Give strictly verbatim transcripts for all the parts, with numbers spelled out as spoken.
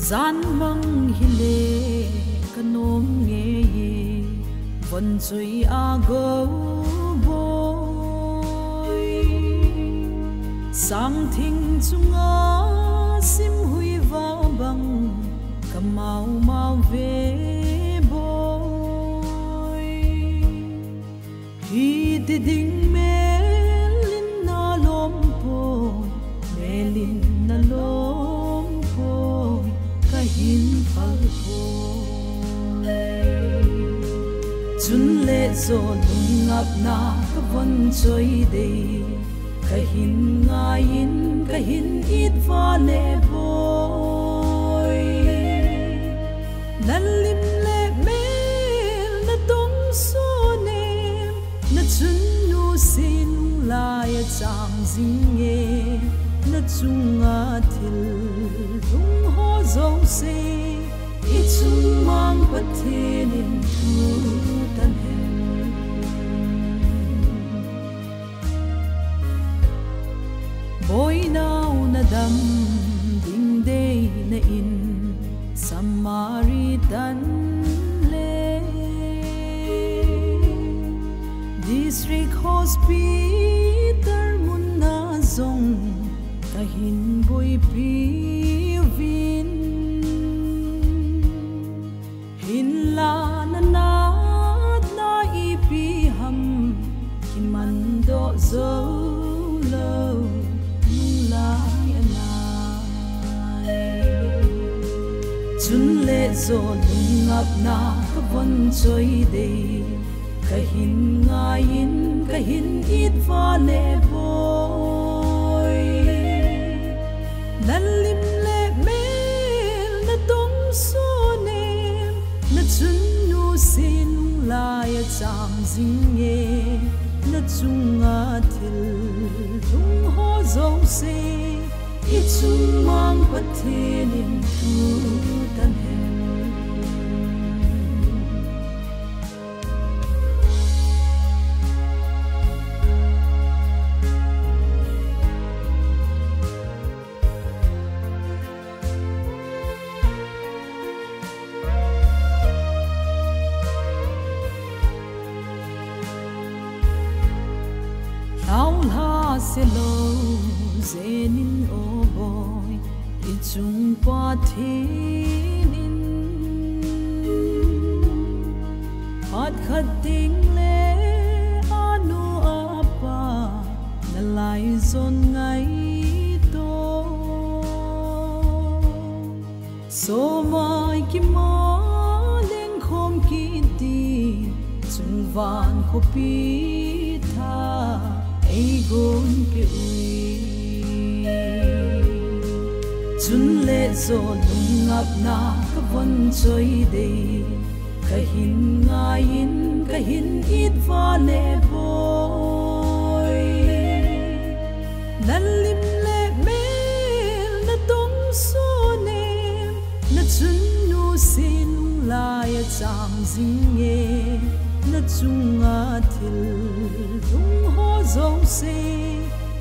Jan mang hile ka nom ngei e, von choi a go boi. Sang thing chunga sim hui va bang ka mau mau ve boi. Hiti ding mel in na lom poi, mel in na lom poi, ka hin phal poi. Chun le jo lungngapna ka von choi dei, ka hin ngai in, ka hin it va le boi. Na lim le mel na tong so nem, na chunnu se nung lai a chang jing e, na chunga thil lung ho jouse, i chung mang Pathen in thu tan hen. Boinau na dam ding dei na in Samaritan le District Hospital mun na jong ka hin boipi uvin. Hinla na natna ipi ham kiman doh jou lou nung lai anai. Chun le jo lungngapna ka von choi dei, ka hin ngai in, ka hin it va le boi. Na lim le mel na tong so nem, na chunnu se nung lai a chang jing e, na chunga thil lung ho jouse, i chung mang Pathen in thu tan hen. Lhau lha se lou jen in o boi, i chung Pathen in phat khat ding le anu apa na lai jon ngaito. Somai kima leng khom kiti, chungvang khopi tha ei gon pe ui. Chun le jo lungngapna ka von choi dei, ka hin ngai in, ka hin it va le boi. Na lim le mel na tong so nem, na chunnu se nung lai a chang jing e, na chunga thil lung ho jouse,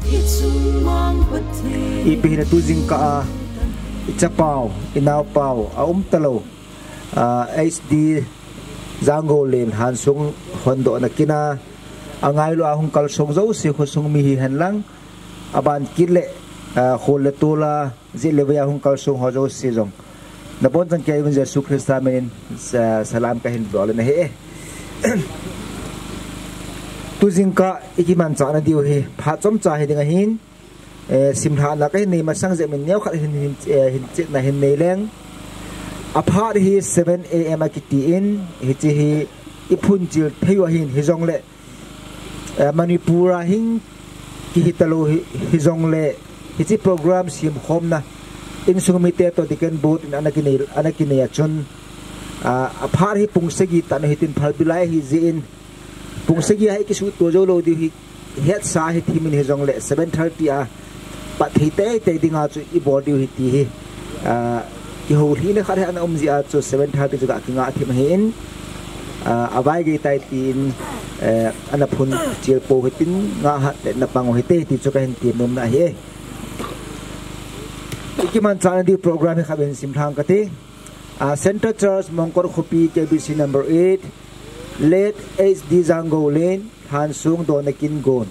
i chung mang Pathen. Ipi hina tu jingkah a i chapau, i naopau a um talou, a, H D Janggo len Hansung hondohna kin a, a ngailu a hung kalsong jouse khosung mi hihen lang, a ban kit le, a, khol le tol a, jit le vei a hung kalsong ho jouse jong na bon chan kei un Jesu Christa min in sa-, salam ka hin bol na hi e. Tu jingkah i kimanchah na diu hi phat chomcha hi ding ahin, eh, simlhahna ka hin nei masang jeh in neokhat hin, hin, eh, hin chetna hin nei leng. A phat hi seven A M a kiti in, hiche hi i phunchil thei u ahin, hijongle eh, Manipur a hin kihi talou hi, hijongle, hiche program simkhomna insung mite toh Deacon Board in ana kinei, ana kinei a chun, ah, a phat hi pung sagi tah a hitin phalbi lai ahi jeh in, pung sagi a hi kisuto jou lou diu hi hetsa hi thimin hijongle, seven thirty a pat thei teitei dinga chu i bol diu hi ti hi, ah, kihoulhihna khat hi ana um jeh a chu seven thirty chu ga kingah thim ahin, ah, a vaigei tai tin, eh, ana phunchil pou hitin ngah hat le na pang u hite ti chu ka hin ti nomna ahi e. Ikimanchahna diu program hi khatvei hin simlhang kate. Ah, Centre Church, Mongkot Khopi, K B C number eight, Late H D Jangoulen, Lhansong Donna Kingon.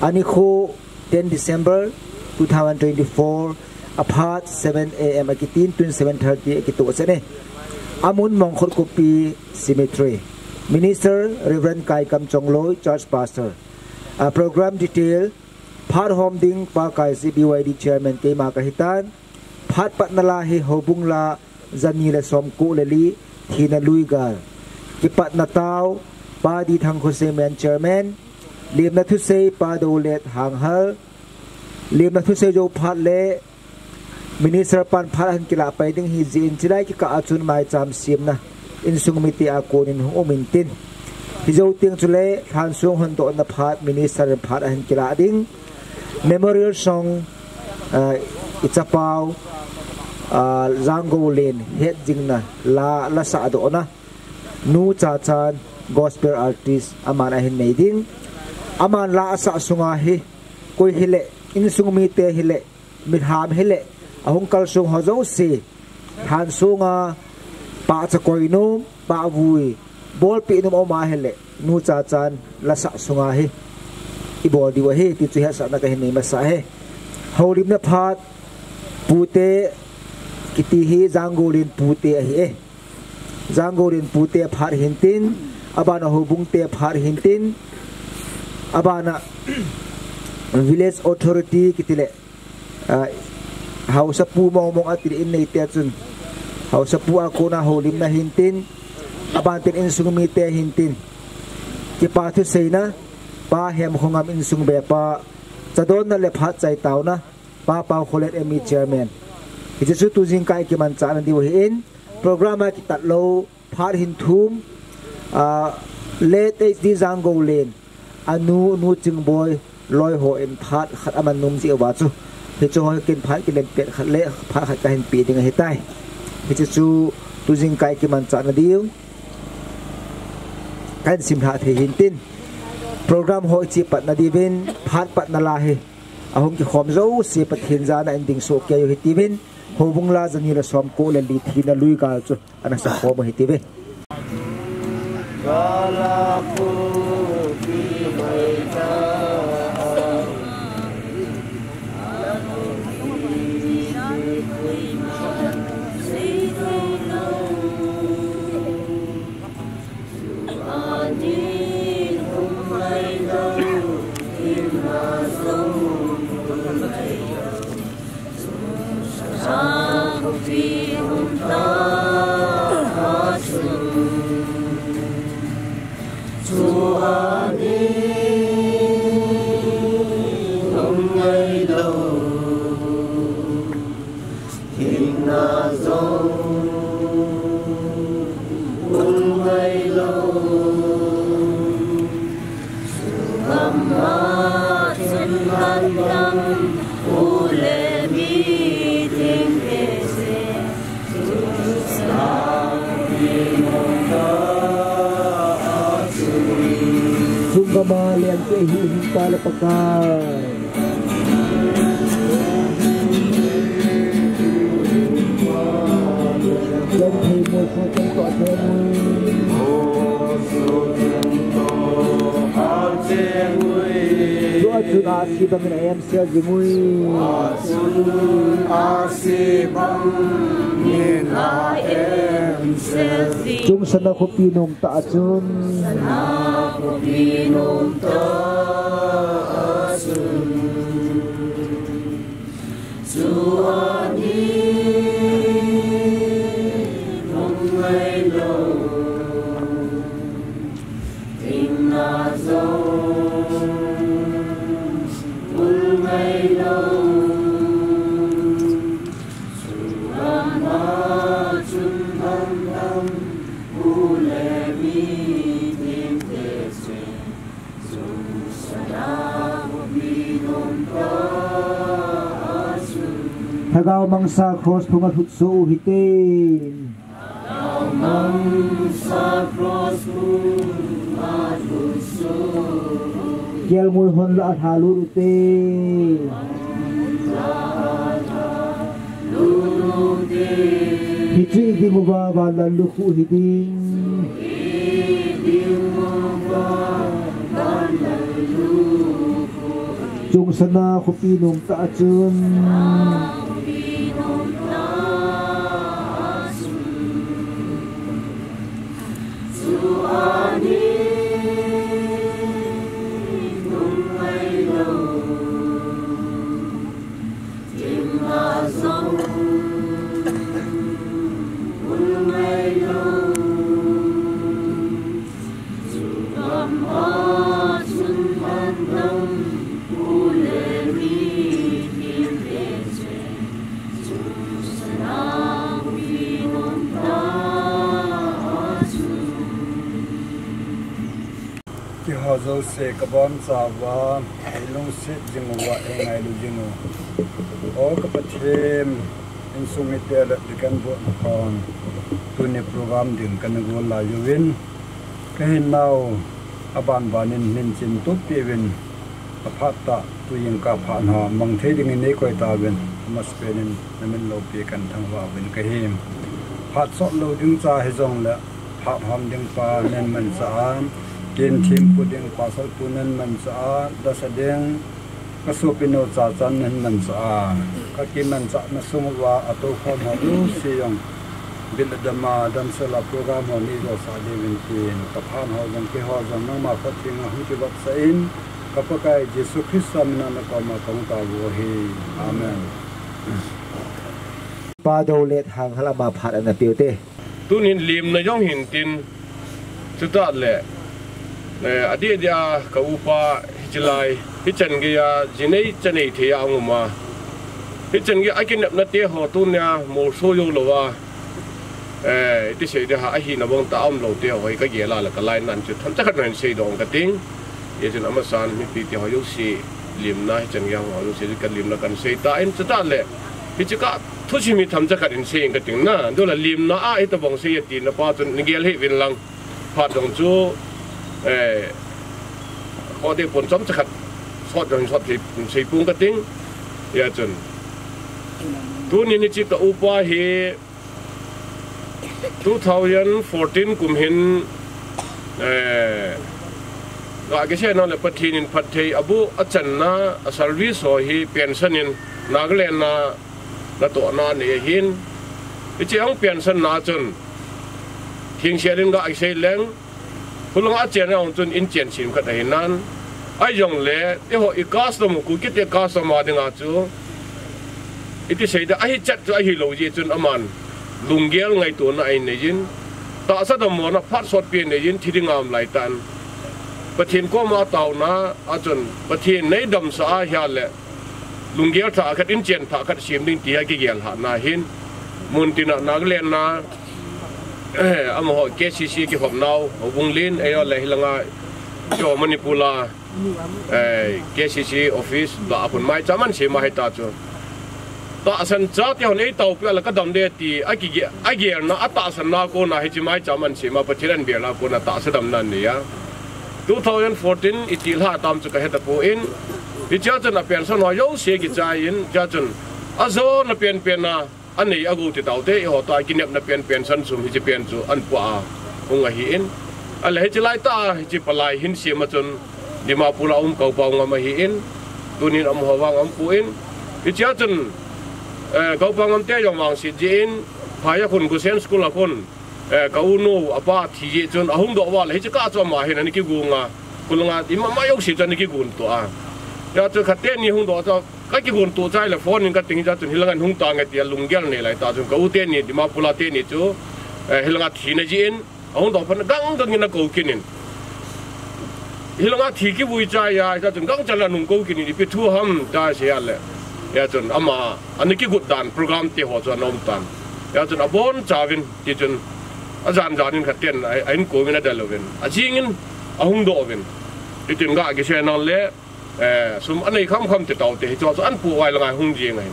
Anikho, ten December two thousand twenty-four, aphat seven A M akitin, tun seven thirty akitoh chan e. Amun Mongkot Khopi Cemetery. Minister Reverend Kaikam Chongloi, Church Pastor. Ah, program detail, phat hom ding Pa Kaisi, B Y D Chairman, keima kahitan. Phat patna la hi houbung la, jani le somko le li, thina lui gal. Kipatna tao, Pa D Thangkhosei, Main Chairman. Lemna thusei, Pa Dolet Hanghal. Lemna thusei jou phat le, Minister pan phat ahin kilah pai ding ahi jeh in, chulai kikah a chun maicham semna, insung mite a konin hung um intin. Hijou teng chule, Lhansong hondohna phat, Minister in phat ahin kilah ding. Memorial song, ah, ichapau, ah, Jangoulen hetjingna, la, la sahdohna. Nu Chachan, gospel artist, aman ahin nei ding. Aman la asah sunga hi, koi hile, insung mite hile, milham hile, ahung kalsong ho jouse, Lhansong a, pahcha koinom, pahvui, bolpeh nom aum ahile, Nu Chachan la sah sunga hi, ibol diu ahi, ti chu hetsahna kahin nei masa e. Houlimna phat, pute, kiti hi Jangoulen pute ahi e. Jangoulen pute phat hintin, abana houbung te phat hintin, abana village authority kiti le, ah, haosapu mongmong ati le in neite chun, haosapu a kona houlimna hintin, abantin insung mite hintin, kipa thuseina, Pa Hemkhongam insung bepa, chadonna le phat chaitaona, Pa Paokholet M E Chairman. Hiche chu tujingkah ikimanchahna diu ahin, program a kitat lou, phat hin thum, ah, Late H D Jangoulen, anu, Nu Chingboi, loi hon phat khat aman nom jeh uva chu. Hiche ho hi ken phat kilem pet khat le, phat khat kahin pe ding ahitai. Hiche chu tujingkah ikimanchahna diu, kahin simlhah thei hintin. Program ho iche patna diuvin, phat patna la hi. Ahung kikhom jouse Pathen jana in ding soh kei u hitiuvin, houbung la jani le somko le li thina lui gal chu ana sakhom u hitiuve. Thina jong um ngai lou. Gam'a chun gamdang u le mi ding te se. Chungkama leng te hi hin pa le Pakai. Leng thei mo so teng to thei mo. Tua chun a si bangin a em sel jing ui. Chungsanna khopi nom tah a chun. Lhagao mangsa cross phunga lhutsoh u hite. Kelngoi hon la a lha lut u te. Hiche ding uva vanlal lukhuh hiding. Chungchang a khopi nom tah chun. Keiho jouse kabonchauva, eilungset jing uva, eingailu jing u. O ka Pathen, insung mite le deacon board khon, tuni program ding kana gol lai uvin, kahinnau aban banin neihin chingtup peh uvin, aphat tah, tu jingkah phat ho mang thei dingin neikoi tauvin, amasapen in namin loupi kathangvah uvin kahi. Phat sot lou ding cha hijongle, phat hom ding pa neihin manchah a, kin thempu ding pastor pu neihin manchah a, dasa ding ka sopinu cha chan neihin manchah a, ka kimanchahna sung uva atoukhom ho jouse jong, bil le dam a, damsel a program ho neijousah diuvin tin, ka phat ho jong, keiho jong, nangma khut thenga hung kivopsah in, ka Pakai Jesu Christa mina nakoma kahung tao u ahi. Amen. Pa Dolet Hanghal ama phat ana peh ute. Tunin limna jong hintin, chutah le, eh, adeh deh a ka upa hiche lai, hichan geiya, ji nei cha nei thei a ahung um a. Hichan geiya akinepna te ho tunia molso jou louva, eh, iti sei ding ham, ahina bang tah a um lou te ho hi kagel a le ka lai nan chu themcha khat hin seidoh ing kating. Hijeh chun amasan mipi te ho jouse limna, hichan geiya ho jouse ka limna kan sei tan, chutah le, hiche ka thusim hi themcha khat hin sei ing kating na, dole limna a hitobang sei ati na pa chun nei gel hih uvin lang. Phat jong chu, eh, kho deh pon chomcha khat sot jong hin sot thei, hin sei pong kating. Hijeh chun, tunin hiche ka upa hi two thousand fourteen kum hin, eh, ga kisei na le Pathen in phatthei aboh a channa a service ho hi pension in Nagaland a natohna anei ahin. Hiche ahung pension na chun, thengse in ga kisei leng, Khulanga achen a um chun inchen sem khat ahi nan. Ahijongle, eiho i custom, Kuki te custom a dinga chu, iti sei ding, ahichat chu ahilou jeh chun aman lunggel ngaitona anei jin. Tahsa dammona phat sotpi anei jin, thi ding aum lai tan. Pathen koma taona a chun, Pathen nei damsah a hia le, lunggel thah khat, inchen thah khat sem ding tia kigel lhahna hin, muntina Nagaland a, eh, amaho K C C kihopnau, Houbung Lin, eiho le hilanga, eiho Manipur a, eh, K C C office, la apun maicham ahin sem a hita chu. Tahsan chate hon eitaopeh a le kadam ding ti, akige-, agelna, atahsanna kona hiche maicham ahin sem a, Pathen ahin bel a kona tahsa damna anei a. Two thousand fourteen iti lha tam chu kahe tapon, hichea chun a pension ho jouse kichai in, chea chun ajona penpen a, anei agou ti taote, eiho toh a kinepna pen pension sum hiche pen chu ahin pua a, hung ahin. Ale hiche laitah a, hiche palai hin sem a chun, Dimapur a um Kaupangam ahin, tunin amaho vang aum pon. Hichea chun, eh, Kaupangam te jong vangset jeh in, Phai a khun, Goshen School a khun, eh, ka unu, apa thi jeh chun, ahung doh uva le, hiche kah chu ama hin ana kigon a, khulanga, ima ma jouse chu ana kigon to a. Hijeh chun khat teni hung doh chu, ka kigon to chai le phone in kating, hijeh chun hilanga hung tange tia lunggel nei laitah chun, ka u teni, Dimapur a teni chu, eh, hilanga thina jeh in, ahung doh phat na gang gang in akou kit in. Hilanga thi kivui chai a, hijeh chun gangchal a ana kou kit in, ipi thu ham tia asei a le. Hijeh chun ama, ana kigot dan program te ho chu ana um tan. Hijeh chun abonchauvin, tichun ajan jan in khat ten, a, ahin kouvin adel uvin. Ajing in, ahung doh uvin. Hitin ga kisei nang le, eh, sum anei kham kham ti taote, hicheho chu ahin pu uva hilanga hung jing ahin.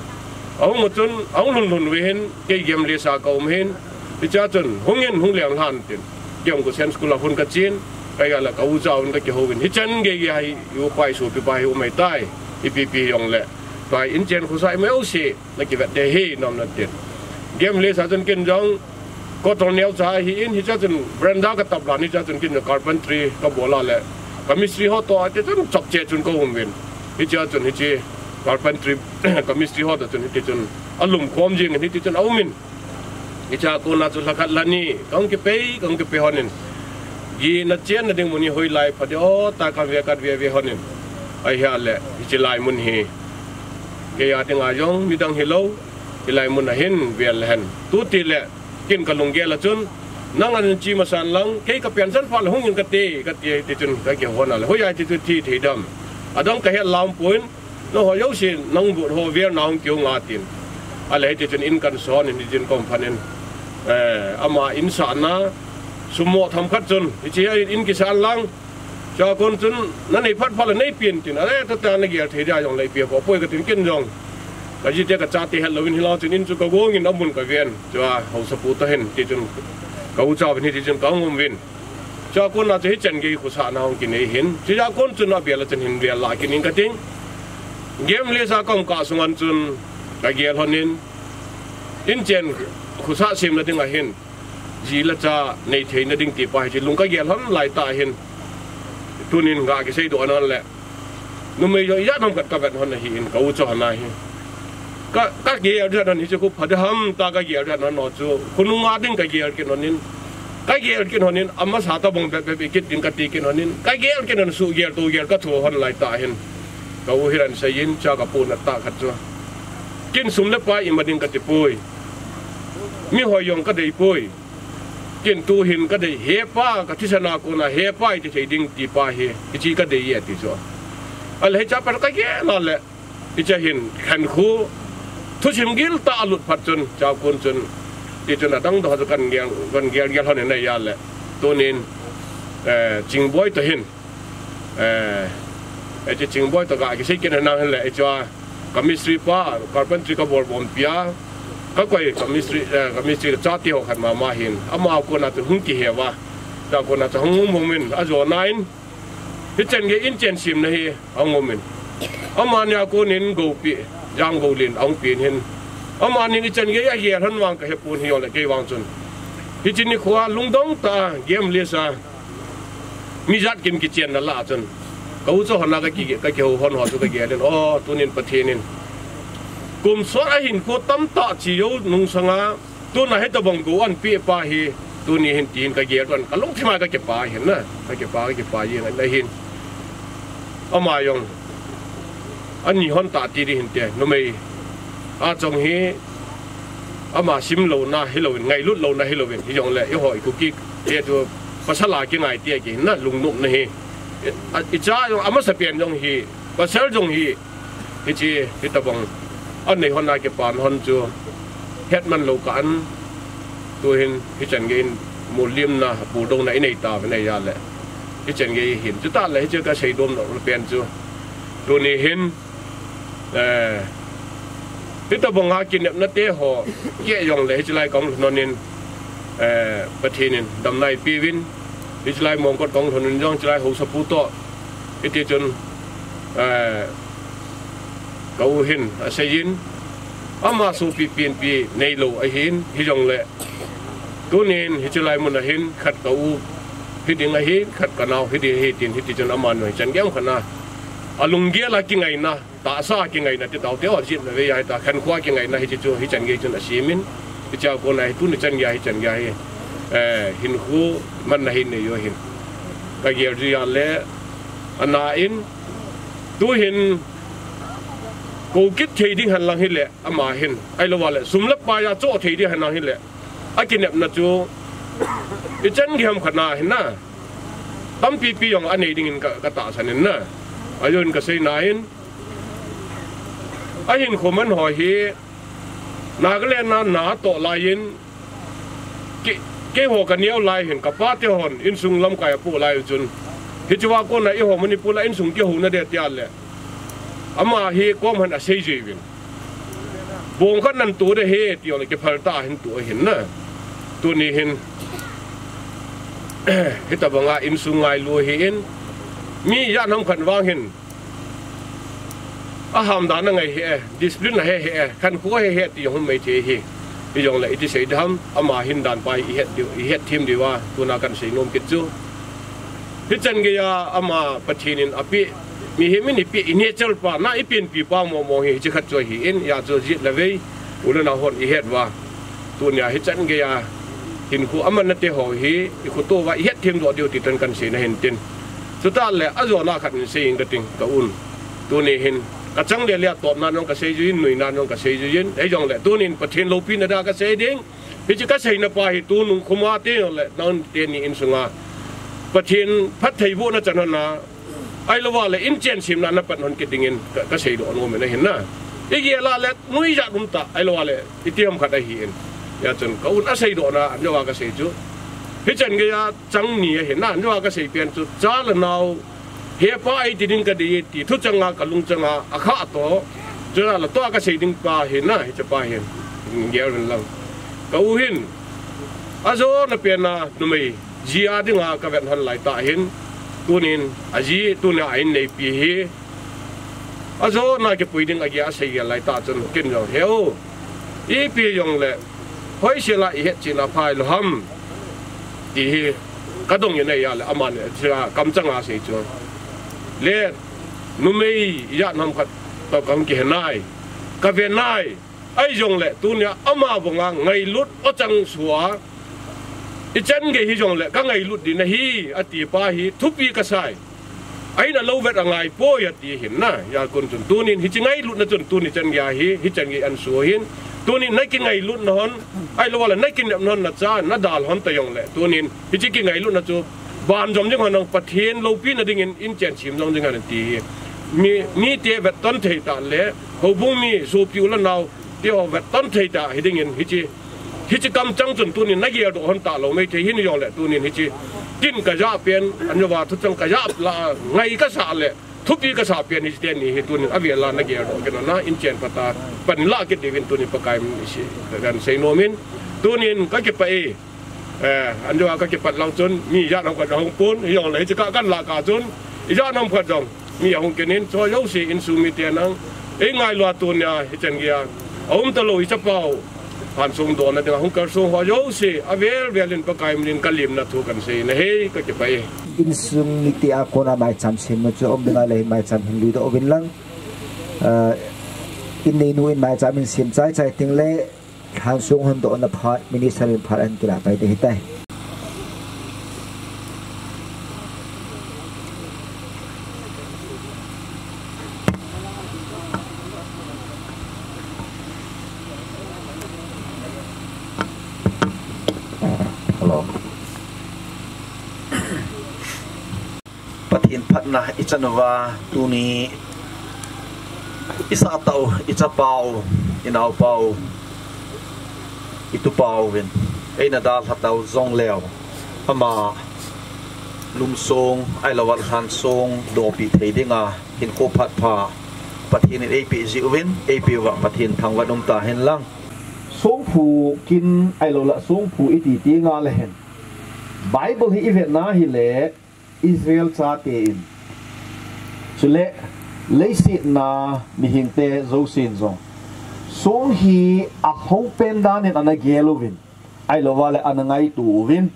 Ahung u chun, ahung lhun lhun uve hin, kei Gemlisa ka um hin, hichea chun, hung in, hung leng lhan tin. Kei jong Goshen School a khun kachen, kei a le ka u cha un kakihou in. Hichan gei gei a hi, i upa i sopipa hi um ahitai, ipi pi hijongle. Tua inchen khosa ima jouse, nakivet ding ahi, nom natin. Game list a chun ken jong kotol neo cha ahin, hichea chun veranda ka tap dan, hichea chun ken jong carpentry ka bol a le, ka mistri ho toh, hichea chun chapche chun ka um uvin. Hichea chun hiche carpentry, ka mistri ho toh chun hiti chun alum khom jing in hiti chun aum in. Hichea kona chu lhakhat lhani, kahung kipei, kahung kipei lhonin. Gina chenna ding mun hi hoilai pha ding, o, tia ka ve, ka ve ve lhonin. Ahile, hiche lai mun hi. Kei a dinga jong midang hilou, hilai mun a hin vel hen. Tuti le, ken ka lunggel a chun, nang ahin che masan lang, kei ka pension phat le hung in kati, kati, ti chun ka kihou a le. Hoiya ti chu thi thei dem. Adang ka het lam pon, nangho jouse, nang but ho vel na hung kihung a tin. Ale hiti chun in kan son in, hitin ka um phat in. Eh, ama in sahna, sum mo themkhat chun, hiche a in kisan lang. Chua kon chun, na nei phat phat le nei pen tin, ale, tua tia na gel thei dia jong le pe ko poi ka tin ken jong. Ka jite ka chate het louvin hilou chun in chu ka gong in amun ka ven. Chua haosapu toh hin, ti chun ka u cha uvin hiti chun ka um uvin. Chua kona chu hichan gei khosahna hung kinei hin. Chua kon chun abel a chun hin vel la kit in ka ting. Game list a ka um kah sunga chun ka gel lhonin. In chen khosah semna ding ahin. Ji le cha nei theina ding ti pa hiche lung ka gel lhon lai tah hin. Tunin ga kisei doh anan le. Numei jong ijat ham khat ka vet lhon ahin, ka u cho hana hi. Ka, ka gel jat lhon hiche khu pha ding ham tia ka gel jat lhon chu. Khonunga ding ka gel kit lhonin. Ka gel kit lhonin, amasa tabang bep bep ikit ding ka ti kit lhonin. Ka gel kit lhon suhgel tohgel ka thu lhon lai tah hin. Ka u hin ahin seiyin, chua ka puna tah khat chu. Ken sum le pai ima ding ka ti poi. Mi hoi jong ka dei poi. Ken tu hin ka dei, hepa, ka thisan a kona hepa iti thei ding ti pa hi, hiche ka dei e ti chu. Ale hichea pat ka gel a le, hichea hin khankho thusim gil tah alut phat chun, chua kon chun, ti chun adang dang chu kan gel, kan gel gel lhon in ahile. Tunin, eh, Chingboi toh hin, Eh, eh, hiche Chingboi toh ga kisei kit lhon a hin le, hichea ka mistri pa, carpentry ka bol bom pia, ka koi ka mistri, eh, ka mistri ka chate ho khat mama hin, ama kona chu hung kihe uva, chua kona chu hung um um in, ajona in, hichan gei in chen semna hi ahung um in. Amani a konin Gopi, Jang Golin, ahung pen hin. Amanin hichan gei agel lhon vang ka hepon hijongle kei vang chun. Hiche nikho a lungdong tah a, game list a, mi jat kim kichenna lah a chun. Ka u cho hana ka ki, ka kihou lhon ho chu ka gel in. O, tunin Pathen in. Kum sot a hinkho tamtah che jou nung sanga, tuna hitabang gou ahin pe pa hi, tuni hin tin ka gel lhon, ka lungthim a ka kipah hin na, ka kipah, ka kipah jeng in ahin. Ama jong, ani lhon tah ti ding hinte, numei. Achong hi, ama simlouna hilouvin, ngailut louna hilouvin, hijongle, eiho i Kuki te chu pasal a kingai ti a kihin na, lungnopna hi. I, a, icha jong, amasapen jong hi, pasal jong hi, hiche, hitabang, anei lhon a kipana lhon chu, hetman lou ka an, tuhin, hichan gei in, mulimna, buldouna inei tauvin ahile. Hichan gei hin, chutah le, hiche ka seinom nau pen chu. Tuni hin, Eh, hitabanga kinepna te ho, kei jongle, hichelai kahung lhun in, eh, Pathen in damna eipeuvin, hichelai mongkot kahung lhun in jong, hichelai haosapu toh, hiti chun, eh, ka u hin aseiyin, ama sopi penpi neilou ahin, hijongle, tunin hichelai mun a hin, khat ka u hiding ahi, khat ka nao hiding ahi, tin hiti chun amanu hichan gei khat na, alunggel a kingaina, tahsa kingaina ti taute, o, jitna vei a hita, khankho kingaina hiche chu, hichan gei chun asem in, hichea kona hi, tuni chan gei a, hichan gei a hi, eh, hinkho manna hi nei u ahin. Ka gel jui a le, ana in, tuhin, kou kit thei ding hen lang hile, ama hin, ahilou a le, sum le pai a choh thei ding hen lang hile, akinepna chu, ichan gei ham khat na hin na, tampipi jong anei dingin ka, ka tahsan in na, ajeh in ka seina in, ahinkho man ho hi, Nagaland a na toh laiyin, kei, keiho ka neo lai hin, ka pate hon, insung lamkai apoh lai u chun. Hichea kona eiho Manipur a insung kihouna ding tia le. Ama hi kom han asei jui uvin. Bong khat nan to ding ahi, ti jongle kiphal tah a hin to ahin na. Tuni hin, hitabanga insung ngailu ahin. Mi ijat ham khat vang hin. Aham dan angai hih e, discipline ahe hih e, khankho ahe hih e, ti jong hung mai thei ahi. Hijongle iti sei ding ham, ama hin dan pa hi ihet diu, ihet them diu a, tuna kan sei nom kit chu. Hichan geiya ama Pathen in apeh, mihem in ipeh, i nature pa, na ipenpi pa mong mong hi, hiche khat chu ahin, hijeh chun jit le vei, u le nao hon ihet uva. Tunia hichan geiya, hinkho amanna te ho hi, ikhoto uva, ihet them doh diu ti tah in kan sei nahin tin. Chutah le, ajona khat in sei inge kating, ka un. Tuni hin, kachang le le a topna jong kasei jui in, nuina jong kasei jui in, hijongle, tunin Pathen loupina dia kasei ding, hiche kaseina pa hi tunung khuma te le, naote ni insunga Pathen phattheibohna chan hon a, ahilouva le inchen semna napan hon kit dingin ka, kaseidoh nom in ahin na. Igel a le, nuijat um tah, ahilouva le, iti ham khat ahin. Hijeh chun, ka un aseidohna, anjouva kasei chu. Hichan geiya, chang ni ahin na, anjouva kasei pen chu, cha le nao, hepa eiti ding kadei e ti, thuchang a kalungchang a, akhah toh, chuna la toh kasei ding pa hi na, hiche pa hin, gel uvin lang. Ka u hin, ajona pen a, numei, ji a dinga kavet hon lai tah hin, tunin, aji, tunia a inneipi hi, ajona kipui ding agei a asei gel lai tah chun, ken jong, he u, ipi jongle, hoisel a ihet chihna phai lou ham, ti hi, kadong in ahile, aman, kamchang a asei chu. Le, numei, ijat ham khat toh kahung kihe nai, kave nai, ahijongle, tunia ama banga ngailut ochang sua, ichan gei hijongle, kangailut ding ahi, ati pa hi, thupi kasai. Ahin alou vet angai poi ati hin na, hijeh chun tunin hiche ngailutna chun tuni chan geiya hi, hichan gei ahin su hin, tunin nakingailutna hon, ahilouva le nakinepna hon nacha, nadal hon ta jongle, tunin hiche kingailutna chu, banjom jing hon nang Pathen loupina dingin inchen sem jong jing hen ti hi. Mi, mite vetton thei tah le, houbung mi, sopi u le nao, ti ho vetton thei tah hi dingin hiche, hiche kamchang chun tunin nageldoh hon talou maithei hin jongle tunin hiche, kin kajah pen, anjouva thuchang kajah la, ngai kasah le, thupi kasah pen hiche teni hi tunin avel a nageldoh kit na, inchen phat a, pan lah kit diuvin tunin Pakai min isei, kan sei nom in, tunin kakipah e, eh, anjouva kakipat lang chun, mi ijat ham khat ahung pon, hijongle hiche ka, kan lah kah chun, ijat ham khat jong, mi ahung kit in, chu jouse insung mite nang, eingailu a tunia, hichan geiya, aum talou ichapau, Hansong dohna dinga hung kalsong ho jouse, avel vel in Pakai min in kalemna thu kan sei nahi, kakipah e. Insung mite a kona maicham semna chu aum ding ahile hin maicham hin luidoh uvin lang. Ah, inneinu in maicham in sem chai chai teng le, hansong hondohna phat, minister in phat ahin kilah pai ding ahitai. Hello. Pathen phatna ichan uva tuni isahtah u, ichapau, inaopau, itupauvin eina dalha tau jongleu, ama lum song, ahilouva lhan song dohpeh thei dinga hinkho phatpha Pathen in eipeh jiuvin, eipeh uva Pathen thangvah in um tahen lang. Songphu kin ahilouleh songphu iti ti nga le hen, Bible hi ivet na hile Israel chate in, chule leiset a mihingte jousen jong song hi ahoupen dan in ana gel uvin, ahilouva le ana ngaito uvin.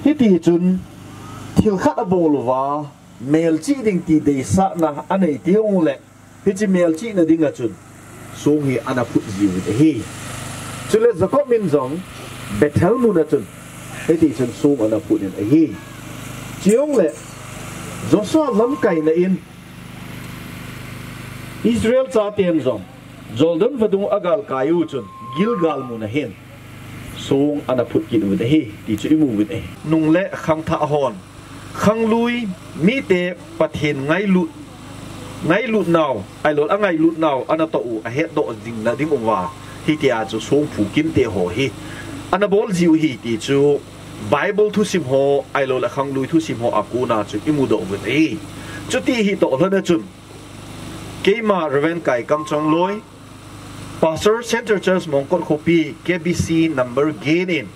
Hiti chun thil khat abol uva, melchih ding ti deisahna anei teng uleh, hiche melchihna dinga chun song hi ana phut jiuvin ahi. Chule Jacob in jong Bethel mun a chun, hiti chun song ana phut in ahi. Chujongle Joshua lamkaina in Israel chaten jong Jordan vadung agalkai u chun Gilgal mun a hin song ana phut kit uvin ahi, ti chu imu uvin ahi. Nung le khangthah hon khanglui mite Pathen ngailut, ngailut nau, ahilouleh angailut nau ana toh u ahetdoh jing na ding uva, hitia chu songphu kinte ho hi ana bol jiu ahi ti chu Bible thusim ho, ahilouleh khanglui thusim ho a kona chu imudoh uvin ahi. Chuti hi toh lhon a chun, keima Reverend Kaikam Chongloi, Pastor, Central Church Mongkot Khopi, K B C number gen in,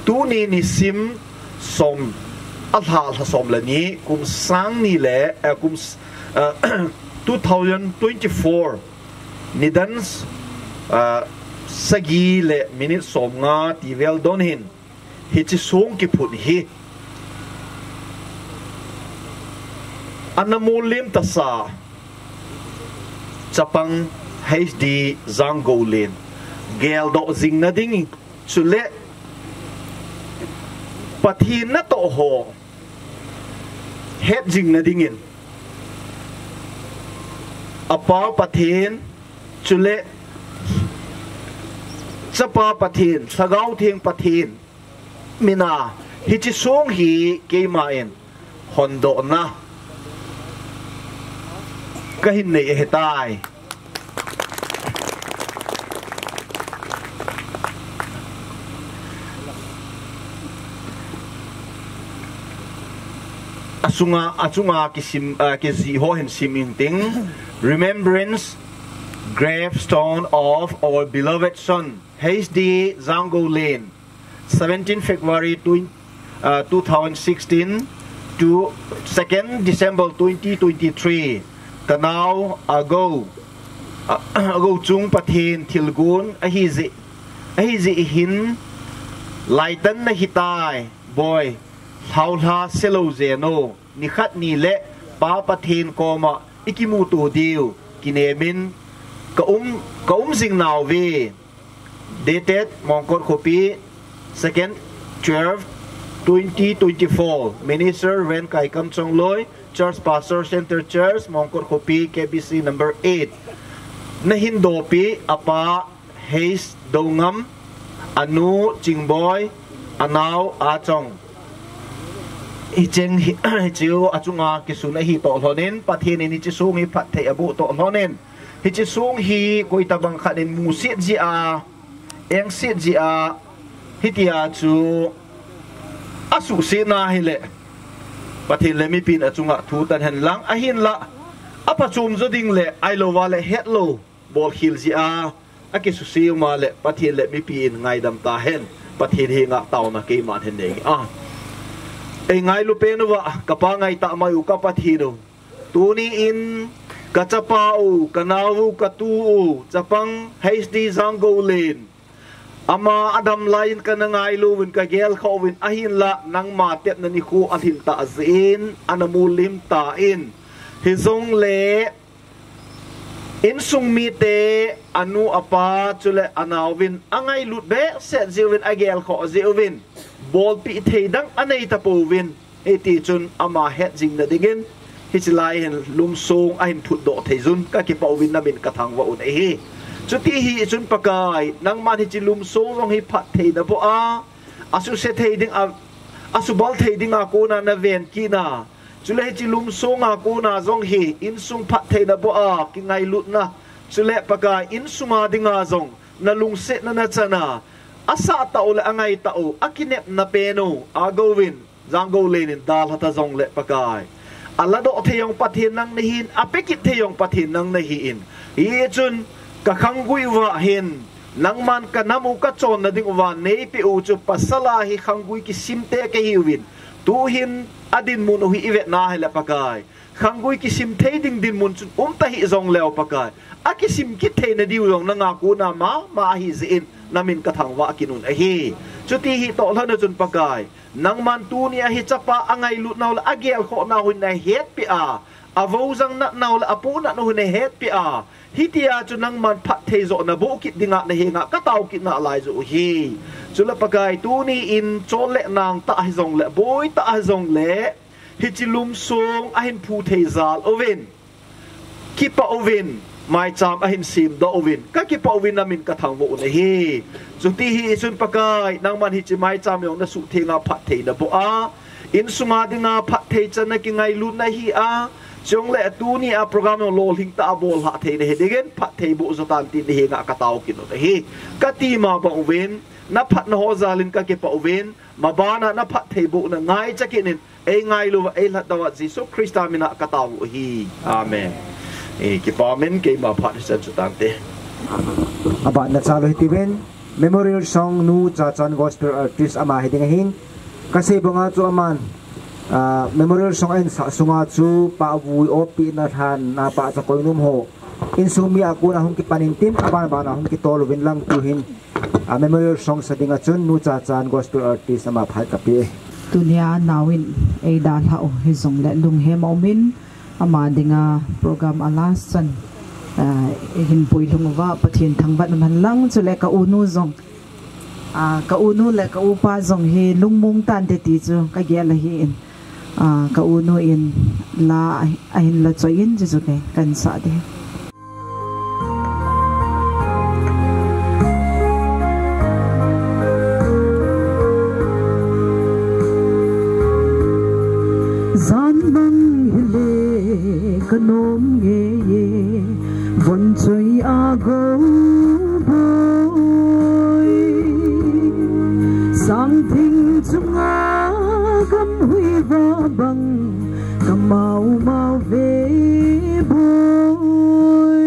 tuni nisim som, alha lha som le ni, kum sang ni le, eh, kum s-, eh, two thousand twenty-four, nidan, eh, sagi le minute somnga tivel don hin hiche song kiphut hi ana mulim tasa chapang H D Zangoulen geldoh jingna ding chule Pathen natoh ho het jingna dingin apa Pathen chule chapa Pathen, Lhagao Theng Pathen mina hiche song hi keima in hondohna kahin nei ahitai. Achunga, achunga kisim, ah, kijih ho hin sim inting. Remembrance gravestone of our beloved son, H D Zangoulen, seventeen February twenty, uh, two thousand sixteen to second December twenty twenty-three. Kanao Agou, uh, Agou Chung Pathen thilgon ahi jeh, ahi jeh hin laitan nahitai, boi, lhaulha selou jeno, nikhat nile Pa Pathen koma ikimuto diu kinemin ka um, ka um jing nauve. Dated Mongkot Khopi, second twelve twenty twenty-four. Minister Rev Kaikam Chongloi, Church Pastor, Center Church, Mongkot Khopi, K B C number eight. Nahin dopi apa H Doungam, anu Chingboi, anao Achong. Hicheng hi, hicheu achunga kisun ahi toh lhonin, Pathen in hiche song hi phatthei aboh toh lhonin. Hiche song hi koitabang khat in musit jia, engsit jia, hitia chu asuhsetna hile Pathen le mipin achunga thu tan henlang, ahinla aphachom jo ding le ahilouva le hetlou bolkhel jia akisuse uma le Pathen le mipi in ngaidam tahen. Pathen henga taona keiman hin nei a. Eingailu pen uva kapa ngaitah mai u ka Pathen u, tuni in kachapa u, kanao u, katu u, chapang H D Zangoulen, ama adam laiyin kana ngailu uvin, kagelkhoh uvin, ahinla nangma tepna nikho alhin tah jeh in ana mulim tan. Hijongle insung mite, anu apa chule anaovin angailut behseh jeh uvin, agelkhoh jeh uvin, bolpeh thei dang anei tapouvin, hitichun ama het jingna dingin hiche lai hin lumsong ahin thutdoh thei jun kakipah uvin, namin kathangvah un ahi. Chuti hichun Pakai, nangman hiche lumsong jong hi phatthei naboh a, asuse thei ding a, asubal thei dinga kona naven kitna, chule hiche lumsonga kona jong hi insung phatthei naboh a kingailutna, chule Pakai, insunga dinga jong nalungsetna nachan a, asah tah u le angai tah u, akinepna pen u, Agouvin, Zanggoulen in dalha ta jongle Pakai, aladoh thei jong Pathen nang nahin, apekit thei jong Pathen nang nahin, hichun kakhanggui uva hin nangman kanam u kachonna ding uva neipeh u chu pasal a hi khanggui kisimte kahiuvin, tuhin adinmun u hi ivetna hile Pakai, khanggui kisim thei ding dinmun chun umta hih jongleu Pakai, akisim kit theina diu jong nanga kona mama ahi jeh in namin kathangvah kit un ahi. Chuti hitoh lhon a chun Pakai, nangman tuni a hichapa angailut nau le agelkhoh nau hin nahetpeh a, avoujang nat nau le apohnat u hin nahetpeh a, hitia chu nangman phatthei joh naboh kit dinga nahenga katao kit nalai joh u ahi. Chule Pakai, tuni in chol le nang tah hijongle, boi tah hijongle, hiche lumsong ahin phu thei jal uvin, kipah uvin, maicham ahin semdoh uvin, kakipah uvin, namin kathangvah un ahi. Chuti hichun Pakai, nangman hiche maicham jong nasuhtheng a phatthei naboh a, insunga dinga phatthei channa kingailutna ahi a, chujongle tuni a program jong lolhing tah a bollhah theina hidingin phatthei boh jo tan tin nahenga katao kit un ahi. Kati ma bang uvin, naphatna ho jal in kakipah uvin, mabana naphatthei bohna ngaicha kit in, eingailu uva, eilhatdoh uva Jesu Christa mina katao u ahi. Amen. Kipamin, keima phat hichan chu tante. Abana chalu hitiuvin, Memorial Song, Nu Chachan, Gospel Artist ama hiding ahin. Kasei banga chu aman Memorial Song a insah sunga chu pahvui oppina lhan a pahcha koinom ho Insung mi a kon a hung kipan intin, aban ban a hung kitol uvin lang tuhin, a memorial song sa ding a chun Nu Chachan Gospel Artist ama phat kape. Tunia nauvin eidalhah u hijongle lunghem a umin, ama dinga program a last chan, ah, hin puilhung uva Pathen thangvah in umhen lang, chule ka unu jong, ah, ka unu le ka upa jong hi lungmong tante ti chu kagel ahin, ah, ka unu in la ahin la choi in, chuchu kei kahin sah ding. Jan bang hile kanom ngei e, von choi a go boi. Sang thing chunga gam hui va bang, kamau mau ve boi.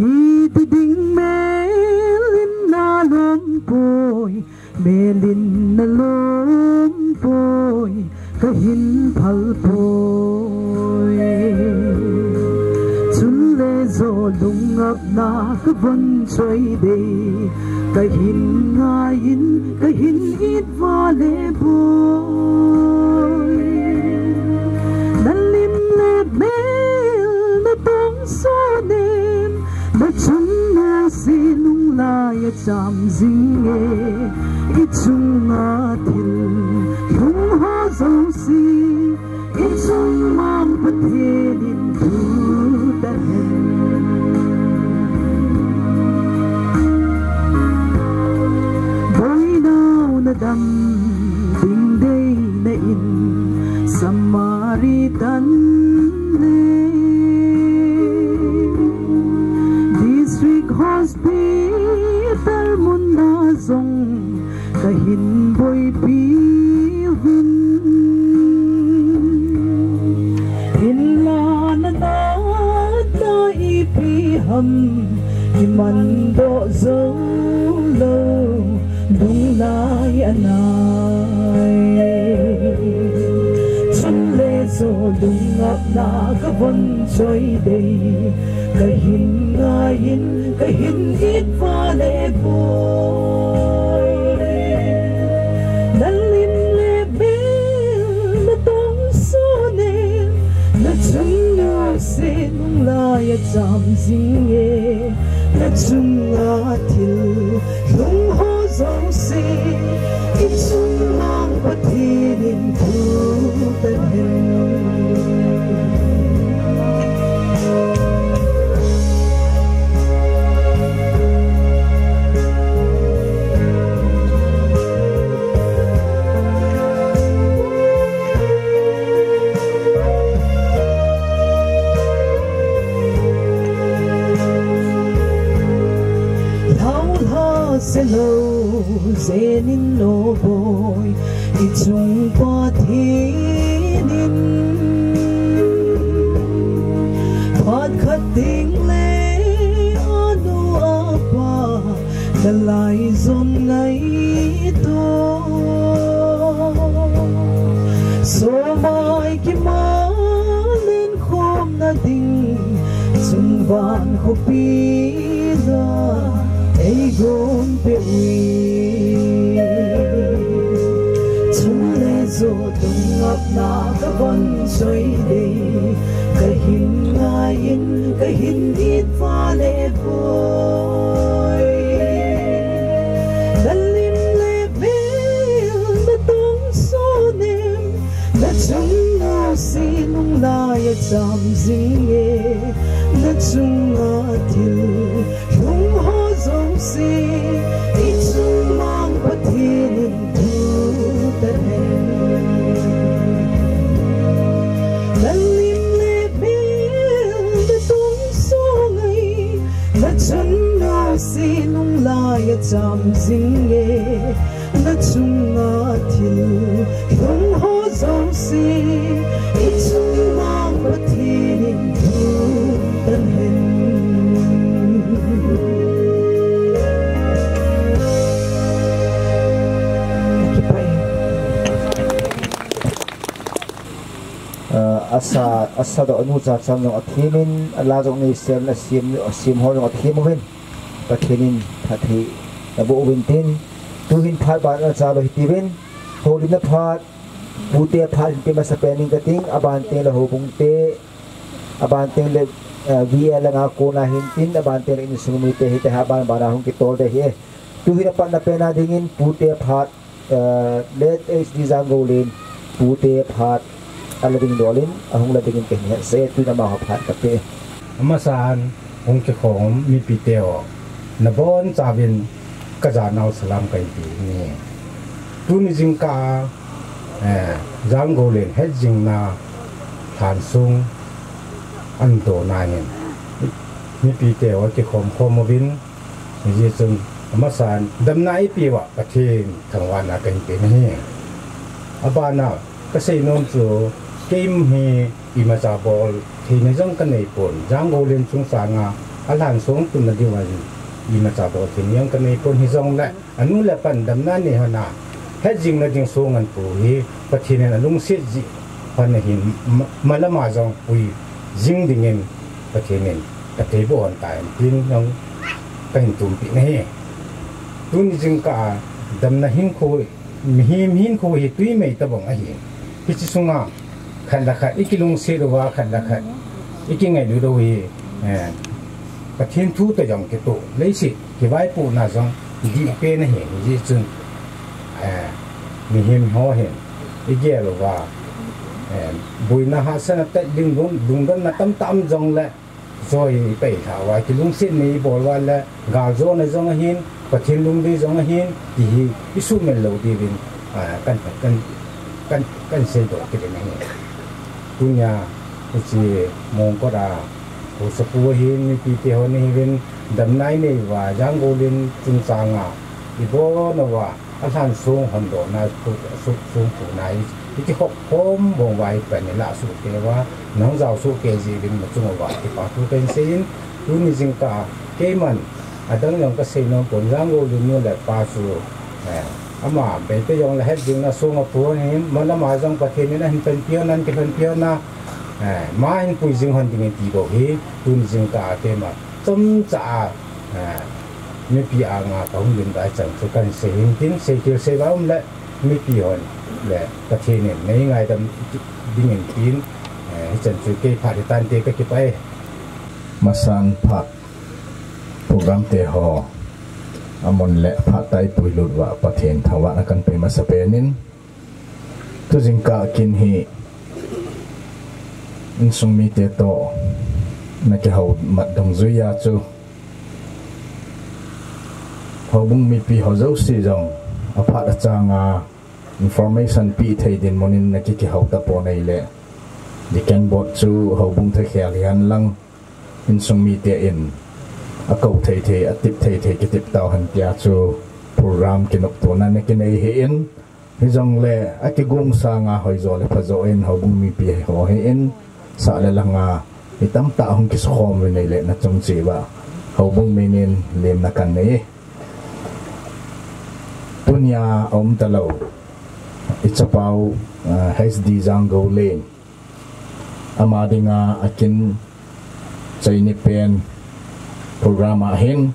Hiti ding mel in nalom poi, mel in nalom poi, kahin phal poi. Chule jo lungngapna kavon choi dei, kahin ngai in, kahin it vale boi. Nalim le mel natong sonem, nachung nase nunglai a cham jing e. Ichunga thil lhung ho jouse, ichung mang Pathen in thu tahen. Boinau nadam ding deina in Samaritan le District Hospital mun a jong kahin boipi uvin. Hinla nanatna ipi ham iman doh jou lou, lunglai anai. Chule jo lungngapna kavon choi dei, kahin ngai in, kahin it vale boi. Nalim le mel natong sonem, nachung nase nunglai a cham jing e. Nachunga thil lhung ho jouse, ichung mang Pathen in thu tahen. Lhau lha se lou jen in o boi, ichung Pathen in phat khat ding le anu apa nalai jon ngaito. Somai kiman in khomna ding, chungvang khopi la eigon pe ui. Chule jo lungngapna kavon choi dei, kahin ngai in, kahin it vale boi. Nalim le mel natong sonem, nachung nase nunglai a cham jing e. Nachunga thil lhung ho jouse, ichung mang Pathen in thu tahen. Nalim le mel natong so ngai, nachung nase nunglai a cham jing e. Nachunga thil lhung ho jouse, ichung mang Pathen in thu tahen. Kipah e. Ah, Asa, asa doh nu cha cham jong athem in, ala jong nei sem, asem, asem ho jong athem uvin. Pathen in phatthei naboh uvin tin. Tuhin phat ban a cha lou hitiuvin. Houlimna phat, pute phat hin pe masapen in kating, aban teng le houbung te, aban teng le, eh, V L langa kona hin tin, aban teng le insung mite hite ha ban ban a hung kitol de hi. Tuhin apatna pen a dingin pute phat, eh, late H D Janggolen, pute phat, ala ding dolin, ahung la dingin kahin hetsah e, tuin amaho phat kape. Amasan, hung kikhom mipite ho, nabonchauvin kajanau salam kahin pe ni. Tuni jingkah a, eh, Janggolen hetjingna lhansong ahin tona hin, mipite ho kikhom khom uvin, hijeh chun amasan damna eipeuva Pathen thangvahna kahin pe nahi. Abana kasei nom chu, keima hi imacha bol theina jong kanei pon, Janggolen chungchanga alhansong tunna diuva imacha bol theina jong kanei pon, hijongle anu le apan damna nei hon a, hetjingna ding song ahin pu hi Pathen in alungset jeh hon ahin, ma-, malama jong pui jing dingin Pathen in phatthei boh hon tan tin jong kahin tumpeh nahi. Tuni jingkah a damna hinkho, mihem hinkho hi twi mei tobang ahi. Hiche sunga khat le khat ikilungset uva, khat le khat ikingailut u hi, eh, Pathen thu toh jong kitoh, leiset kivaipohna jong dihpen ahi, hijeh chun, eh, mihem ho hin igel uva, eh, boina hahsatna tah, lungdon, lungdonna tamtah um jongle, joh hi ipeilhah uva, kilungsetna ibol uva le, galjona jong ahin, Pathen lungdei jong ahin, ti hi isuhmil lou diuvin, ah, kan, kan, kan, kan seidoh kit in ahi. Tunia, hiche Mongkot a, haosapu ahin, mipite ho nahiuvin, damna inei uva, Janggolen chungchanga ibon uva, alhansong hondohna, su-, su-, songpuna hi, ikikhop khom bang uva ipan ilah sohkei uva, nahung jao sohkei jeh uvin nachung uva kipa thu kahin seiyin, tuni jingkah a keiman adang jong kasei nom pon, Janggolen nu le pa chu, eh, ama beite jongle hetjingna song apu ahin, malama jong Pathen in ahin panpi hon, ahin kipanpi hon a, eh, ama ahin pui jing hon dingin ti bou hi, tuni jingkah a keima chomcha a, eh, mipi anga kahung ding dai chan chu kahin sei hin tin, seithil sei va um le, mipi hon le Pathen in nei ngaidam dingin tin, eh, hichan chu kei phat hitante, kakipah e. Masan phat program te ho amun le phat tah a ipuilut uva Pathen thangvahna kahin pe masapen in, tu jingkah kin hi insung mite toh nakihou mat dungjuiya chu, houbung mipi ho jouse jong aphat achanga information peh thei dinmun in nakikihou tapon ahile, Deacon Board chu houbung thakhel hihen lang, insung mite in akou thei thei, atep thei thei kitep tau hen tia chu program kinoptona nakinei ahin, hijongle akigong sanga hoijo le phajo in houbung mipi ho hi in, sah le lhanga mi tamtah hung kisukhom uvin ahile nachung cheh uva houbung minin lemna kahin nei e. Tunia aum talou, ichapau, ah, H D Janggolen, ama dinga akin chaini pen program a hin,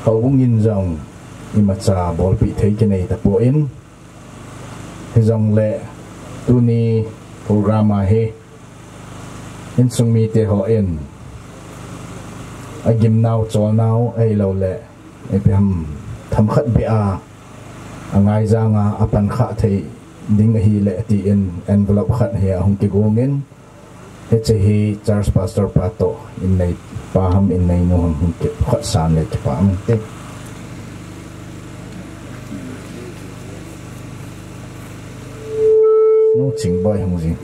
houbung in jong imacha bolpeh thei kinei tapon, hijongle tuni program a hi insung mite hon agimnau, cholnau ahiloule ipi ham themkhat beh a angaijanga apankhah thei ding ahile tin envelope khat hi ahung kigongin, hiche hi Church Pastor pa toh inneipa ham inneinu ham hung kipkhat san le kipah inte. Nu Chingboi hung jing.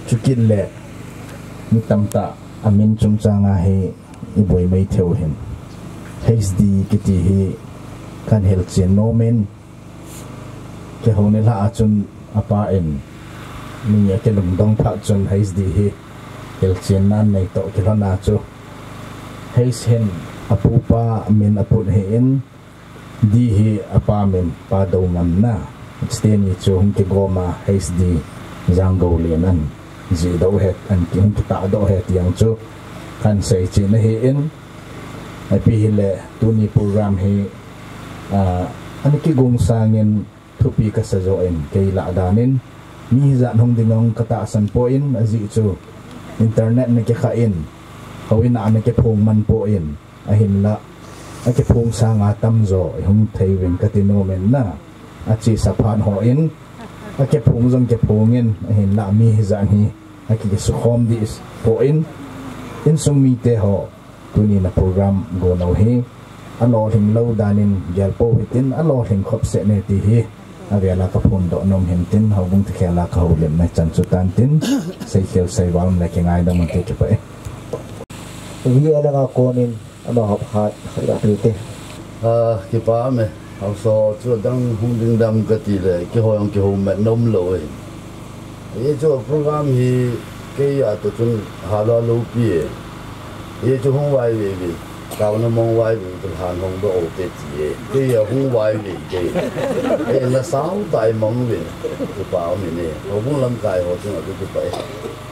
Chukit le mi tamtah amin chungchanga hi iboi mai theiu hin, H D kiti hi kahin hilchen nomin, keiho nilhah a chun apa in mi akilungdong phat chun H D hi hilchenna anei toh kilhona chu, H hin apupa min aput ahin, D hi apa min Pa Doungam na. Steni chu hung kigom a H D Janggo Len an jih doh het an ki hung kitah doh het yang chu kan sei chin ahi in. Api hile tuni program hi, ah, an kigong sangin thupi ka sa jo in kei lah dan in mi hijat hung ding ong ka tahsan po in ajih chu internet na kikha in, hou in a na kiphong man po in. Ahinlah, akiphong sanga tamjo ihung thei uvin kati nom in na. Achesa phat ho in, akiphong jong kiphong in, ahinlah mi hijat hi, akisukhom dih po in, insung mite ho, tuni na program gon u hi, alolhing lou dan in gel po hitin, alolhing khop seh ne ti hi, avela ka phondoh nom hin tin, houbung thikhel a ka houlim na chan chu tan tin, seikhel seival le kingaidam un ti kipah e. Hiche langa konin ama hop khat khat la tu te. Ah, kipah me. Hausa chu dang hung ding dam kati le, kihou jong kihou met nom lou e. Hiche program hi kei a to chun hala lou pi e. Hiche hung vai ve ve. Taona mong vai ve ve, han hong doh te ti e. Kei a hung vai ve ve. E na sao tai mong ve. Kipah me ne. Houbung lamkai ho chun a kipah e.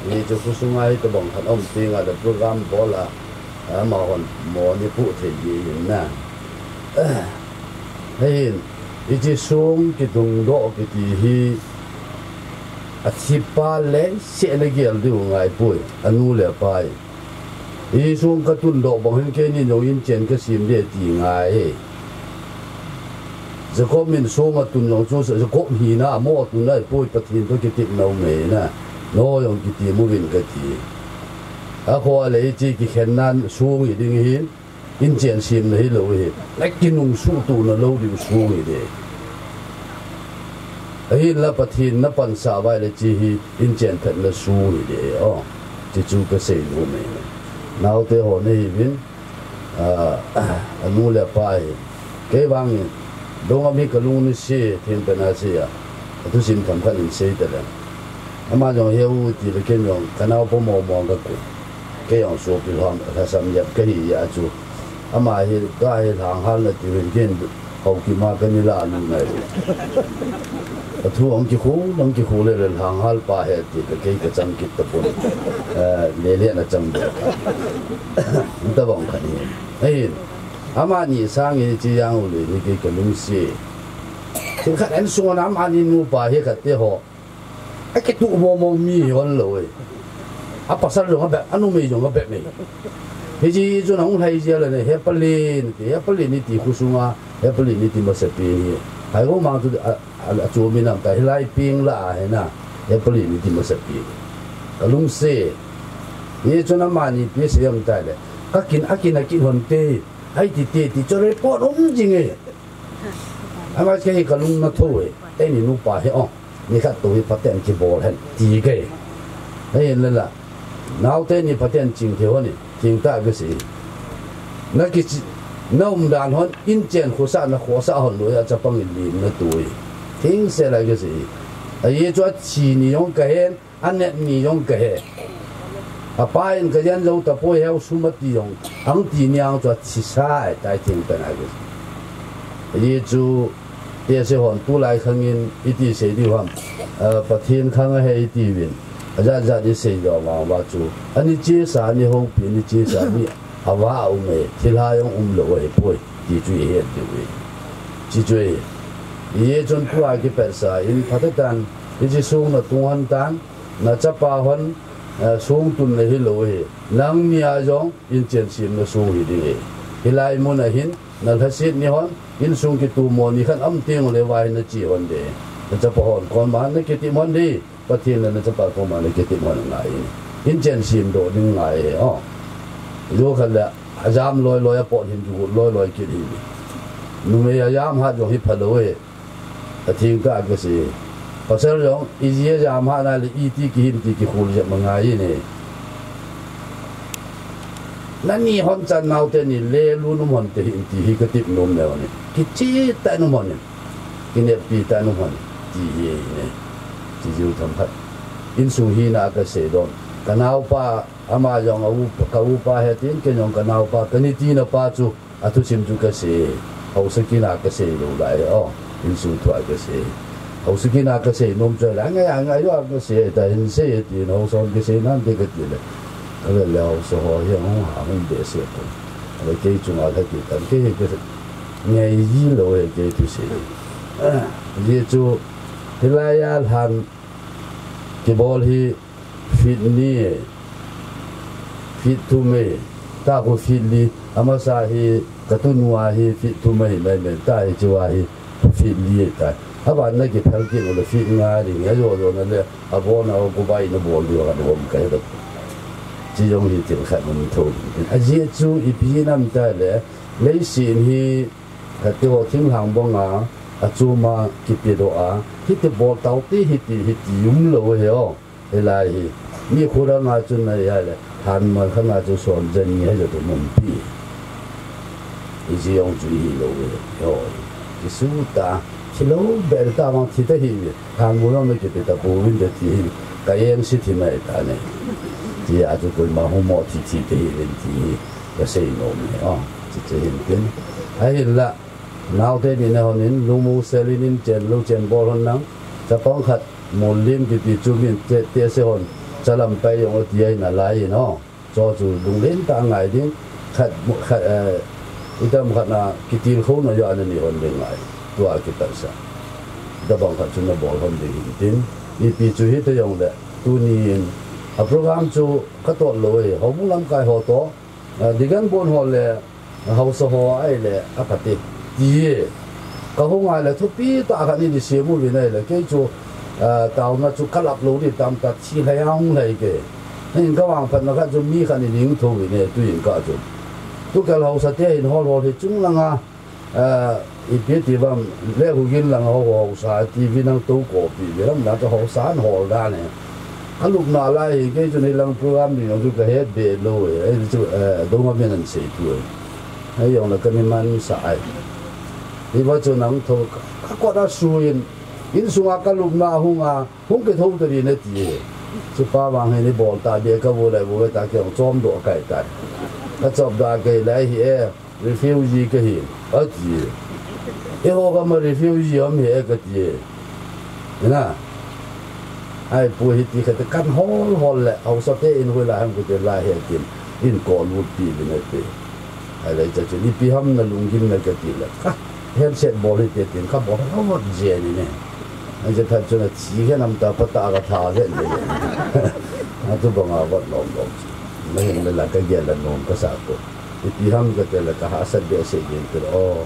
Hiche khosunga hi tabang khat um ti nga le program bol a. Amahon mo ni pu thei hi in na. Hin, hiche song kitung doh kiti hi, athi pa le seh le gel diu ngai poi, anu le apai. Hiche song ka tun doh bang hin keini jong inchen ka sem de ti ngai e. Jacob min song atun jong chu Jacob hina mo atun ai poi, Pathen to kiti nom e na. No jong kiti mo vin kati. Akhoh le hiche kikhen nan song hi ding hin, inchen semna hilou hi. Na kinungsuh tona lou diu song hi de. Ahinla Pathen na pansah vai le hiche hi inchen phatna song hi de. O, hiche chu ka sei nom e. Naote ho nahiuvin, ah, anu le apa hi. Kei vangin, Doungam hi ka lung ni se, thim pena se a. Athusim themkhat in sei ta le. Ama jong he u ti le ken jong, ka naopa momo ka ku. Kei jong sopi lhom, lhasam jep ka hi a chu. Ama hi, ka hi lhanghal na ti hin ken, Haokip a ka ni la lu nai. Athu ong kikhu, ong kikhu le le lhanghal pa he ti ka kei ka chang kit ta pon. Eh, le le na chang do. Tabang khat hi. Ahin, amani sangin hiche jang u le ni kei ka lungset. Thil khat an sung a amani nupa hi khat te ho. Akituh momo mi hi hon lou e. Apasal jong abep, anumei jong abep e. Hiche chu nahung lhai jia le ne, he Palen ti, he Palen ti khosunga, he Palen ti masapen hi. Hai ho mang chu a, a, achom in am ta, hilai peng lah a hi na, he Palen ti masapen. Ka lungset. Hiche chu amani pi se am ta le. Ka kin, akin, akin hon te. Hai ti te, ti chu report um jing e. Ama kei ka lung na tho e. Eini nupa hi o. Nikhat tou hi phaten kibol hen ti kei. Ahin le la. Naote ni phaten ching thei hon e. Thing ta ka sei. Na kichi, na umdan hon, inchen khosah na khosah hon lou a chapang in lim na tu e. Thing se la ka sei. Ahi chu athi ni jong ka hen, anat ni jong ka he. Apa in ka jen jou tapoi, heu sum ati jong. Ang ti niang chu athi sa e, tai thing pena ka sei. Ahi chu, Tehse hon tulai khang in iti sei diu ham. Ah, Pathen khang ahi iti uvin. Ajat jat i sei diu vang va chu. Ani chesa, ani houpi, ani chesa, ani ava um e. Thilha jong um lou ahi poi. Ti chu i het diu e. Chi chu e. Hiche chun tua kipatsa in phatah tan. Hiche song na tung hon tan. Na chapa hon, eh, song tun na hilou ahi. Nangni a jong inchen semna song hi ding e. Hilai mun a hin, Na lhaset ni hon, insung kitumo ni khat um teng le vai na che hon de. Na chapa hon, kon ma na kitim hon de. Pathen le na chapa kon ma na kitim hon ngai. Inchen sem doh ding ngai he, o. Jou khat le, ajam loi loi a pot hin kigot loi loi kit hi. Numei ajam hat jong hi phalou e. Atheng tah a kasei. Pasal jong, iji ajam hat na le iti kihim ti kikhol jep ma ngai in e. Nani hon chan naote ni le lu num hon te hin ti hi katip nom leu ni. Kicheh tah num hon in. Kineppi tah num hon in. Ti hi e ne. Ti jiu tham khat. Insung hina a kasei dom. Ka naopa, ama jong a u, ka upa he tin, ken jong ka naopa, kani tina pa chu. Athusim chu kasei. Haosa kin a kasei lou lai, o, insung thu a kasei. Haosa kin a kasei nom chu la, ngai a ngai a kasei, ta hin sei tin, haosa hon kisei nante kati le. Kale le haosa ho hi hung ha hung behseh ko. Ale kei chunga la ti tan, kei hi kasei. Ngai ji lou he kei thusei. Ajeh chu, hilai a lhan kibol hi, Feet ni, feet thum e, ta khu feet li, amasa hi, katunu a hi feet thum ahi mai mai, ta hiche a hi, feet li e ta. Aban na kiphal kit uleh feet nga ding, ajo jo na le, abon a kubai na bol diu khat hom kahe da. Chi jong hi thil khat um tho. Ajeh chu ipi nam tile, leiset hi, khat ti ho thinglhang banga, achom a kipedoh a, hiti bol taute, hiti, hiti um lou he o. Hilai hi, mi khurang a chun na hile, hanmal khang a chu son jani hile tu mun pi. Iji jong chu hilou ve, hoi. Kisuta, thilou bel ta mang thi ta hi ve, hanmal jong na kipe ta pouvin te ti hi, ka jeng si thi mai ta ne. Ti a chu koima humo thi thi te hi ven ti hi, kasei nom e, o, ti chu hin tin. Ahinla, Naote ni na hon in, lungmong sel in in chen, lou chen bol hon nang. Chapang khat, Mollim kiti chu min te, te se hon, chalam pai jong ati ahi nalai in o. Cho chu lunglen ta ngai ding, khat, khat, eh, itam khat na kitil khou na jo ana nei hon ding ngai. Tua kipat sa. Itabang khat chu na bol hon ding hin tin. Ipi chu hita jong le, tuni in, a program chu katot lou e, houbung lamkai ho to, eh, digan bon ho le, Haosa ho ahile, akati. Ti e. Kahung ahile, thupi tah khat ni di siam uvin ahile. Kei chu, ah, taona chu kalap lou di tamtah thi lhai a hung lhai ke. Hin kavangphatna khat chu mi khat ni ding tho uvin e, tuin ka chu. Tukal haosa te hin hol hol hi chung langa, ah, ipi ti vam, le hu gin langa ho haosa, T V nang to ko pi, ve lam na chu haosa an hol dan e. Kalupna lai hi, kei chu ni lang program ni nong chu kahet be lou e, eh, chu, eh, dong a min an sei tu e. Hei jong la ka ni man sa ai. Hi va chu nang tho ka, ka kot a suin, insunga ka lupna hung a, hung ke tho ta di na ti e. Chu pa vang he ni bol ta be ka vo lai vo ta ke hung chom do kai ta. Ka chop da ke lai hi e, refugee ka hi. A ti e. E ho ka ma refugee am he ka ti e. Ina. Ai pu hi ti khat kan hol hol le, haosa te in hui la hang ku te la he tin. In ko lut pi le ne te. Ai lai cha chu ni pi ham na lunggim na ka ti le. Ka handset bol hi te tin ka bol ha wat je ni ne. Ai cha that chu na chi ke nam ta pa ta ka tha ve ni. A tu bang a wat nom nom. Mai hin la ka ge la nom ka sa ko. Ipi ham ka te le ka hahsat behseh jeng te le, o.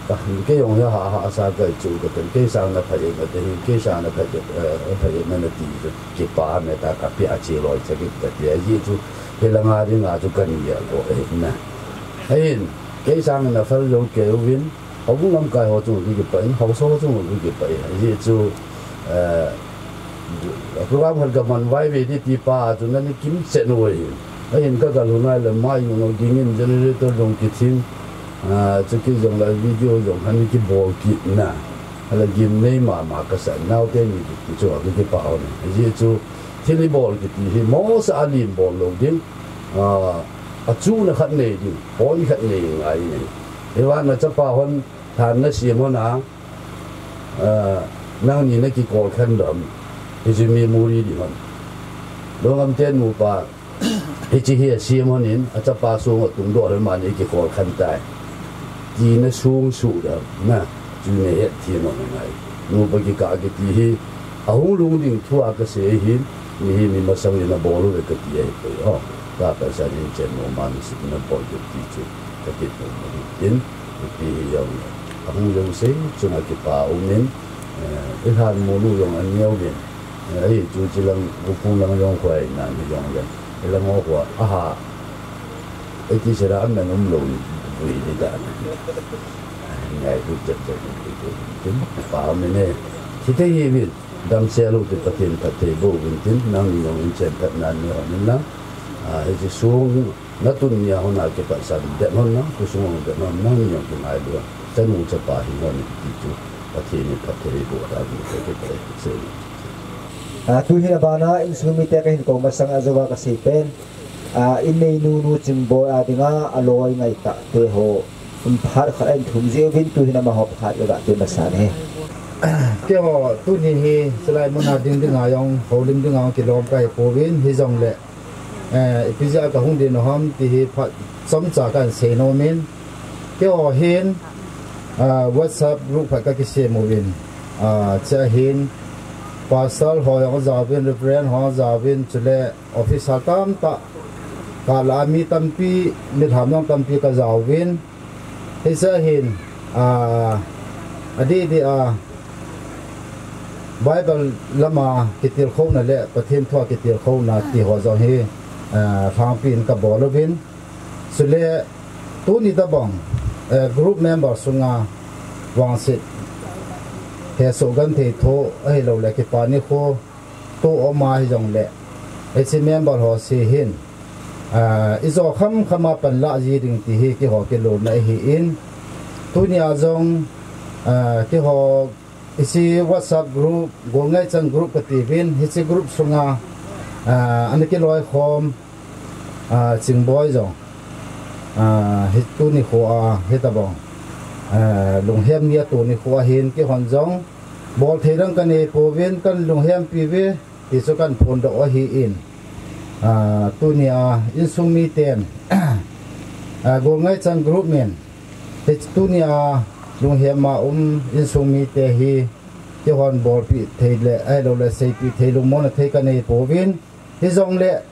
Ka, kei jong hi ha, hahsa ka chu ka te, kei sang na pha jeng ka te hi, kei sang na pha jeng, eh, pha jeng na na ti chu, kipa me ta ka pi a chi loi cha ki ka ti a ji chu, hi la nga ri nga chu ka ni ya ko e na. Ahin, kei sang na phal jong ke uvin, houbung lamkai ho chung ki kipa in, haosa ho chung ki kipa in, a ji chu, eh, program khat ka man vai ve di ti pa chu na ni kim chen u ahi. Ahin ka kal hun a le mai jong ding in generator jong kithing. Ah, chu ki jong la video jong han ki bol kit na. Hala gim nei mama ka sa naote ni ki chu ki pa hon. Ji chu thil i bol kiti hi mo sa a lim bol lou ding. Ah, a chu na khat nei ding. Poi khat nei ngai nei. Hi va na chapa hon than na siam hon a. Ah, nangni na kikol khen dam, hiche memory ding hon. Longam ten nupa, hiche hi a siam hon in, a chapa song a tungdoh le mani kikol khen tai. Ti na song su dam, na, chu na het thim hon ngai. Nupa kikah kiti hi, a hung lung ding thu a ka sei hin, mi hi mi masang in a bol u ve ka ti ahi poi, o. Ka ka sa ding chen mo man si na bol u ti chu, ka ti tu mo hin. Ipi hi jong le, a hung jouse chunga kipa um in, eh, i lhan mun u jong a neo in, eh, ahi chu chi lang, Gopung lang jong khoi na ni jong le, i lang o khoi, aha, i ti sera an nang um lou ni, vui ni da na. Ngai bu chet chet ni ti, ti, kipa um in e, ti te hi vin, damsel u ti Pathen phatthei boh uvin tin, nangni jong in chen phat nan ni hon in lang, ah, hiche sung, Na tun nia hon a kipat san, det hon na, khosung hon det hon na, ni hon kingai lua. Chanu chapa hi hon ti chu, Pathen in phatthei boh ta ni te te te se. A, tu hin a bana, insung mite ka hin kou masang a jou a ka sei pen. A, in neinu nu Chingboi a dinga, a loi ngai tah te ho. Phat khat a in thum jeh uvin tuhin amaho phat le ga tun masa ni. Keiho tuni hi chulai muna ding dinga jong, houlim dinga jong kilom kahi pouvin, hijongle, eh, ipi jeh a kahung ding u ham ti hi phat chomcha kahin sei nom in. Keiho hin, ah, WhatsApp group khat kakisem uvin. Ah, chea hin, Pastor ho jong ajauvin, Reverend ho jong ajauvin, chule officer tamtah, kala mi tampi, mi lham jong tampi kajauvin. Hichea hin, ah, adeh deh a, Bible lama kitilkhouna le Pathen thua kitilkhouna ti ho jong hi, ah, lhangpi in kabol uvin. Chule tuni tabang, eh, group member sunga vangset, hesoh genthei tho, ahiloule kipa nikho, tu oma hijongle, hiche member ho se hin, ah, ijo kham khama panlah ji ding ti hi keiho kilona ahin, tunia jong, ah, keiho hiche WhatsApp group, Golngaichang group katiuvin, hiche group sunga, ah, ana kiloikhom, ah, Chingboi jong, ah, hi tuni kho a, hitabang, ah, lunghem ni a tuni kho a hin keihon jong, bol thei dang kanei pouvin, kan lunghempi uve, ti chu kahin phondoh u ahin, ah, tunia insung miten, ah, Golngaichang group min, hi tunia lunghem a um insung mite hi, keihon bolpeh thei le, ahiloule seipeh thei lungmonna thei kanei pouvin, hijongle,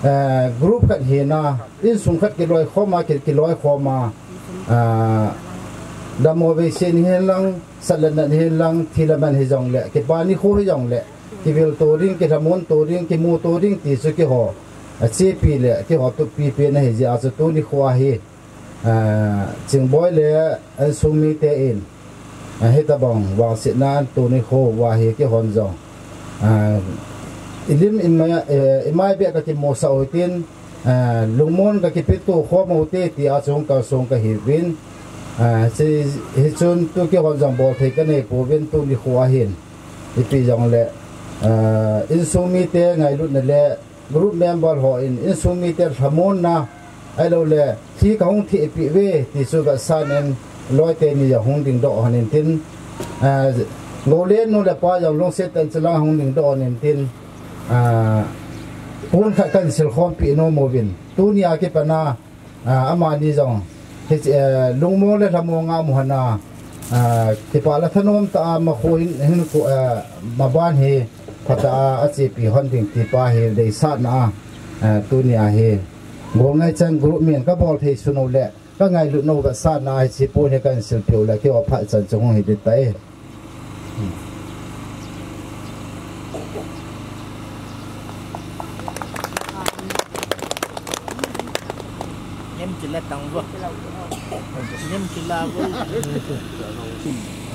eh, group khat hina, insung khat kiloikhoma, ki, kiloikhoma, ah, dammo veise ni hen lang, sat le nat ni hen lang, thi le man hijongle, kipa nikho hijongle, kivilto ding, kilhamon to ding, kimuto ding ti chu keiho, ah, chepi le, keiho tuppi pen ahi jeh a chu tuni kho a hi, ah, Chingboi le, ah, insung mite in, ah, hitabang vangsetna tuni kho uva hi keihon jong, ah, ilim imai, eh, imai beh kakimusah u hitin, ah, lungmon kakipeto khom u hite tia chu hung kalsong kahiuvin, ah, hiche, hichun tu keihon jong bol thei kanei pouvin tuni kho a hin, ipi jongle, ah, insung mite ngailutna le group member hon insung mite lhamonna, ahiloule, thi kahung thehpeh uve, ti chu vetsahnan, loi teni jong hung dingdoh hon intin, ah, Goulen nu le pa jong lungset tah in chulang hung dingdoh hon intin, ah, pon khat kahin silkhompeh nom uvin, tunia kipana, ah, amani jong, hiche, eh, lungmong le lhamong a um hon a, ah, kipah le thanom tah a makho hin, hin kho, eh, maban hi phatah a achepi hon ding ti pa hi deisahna a, eh, tunia hi Golngaichang group min kabol thei sun u le kangailut nau vetsahna a hiche pon hi kahin silpeh u le keiho phat chan chu hung hi ding tai. Nem kila tang vo. Nem kila vo.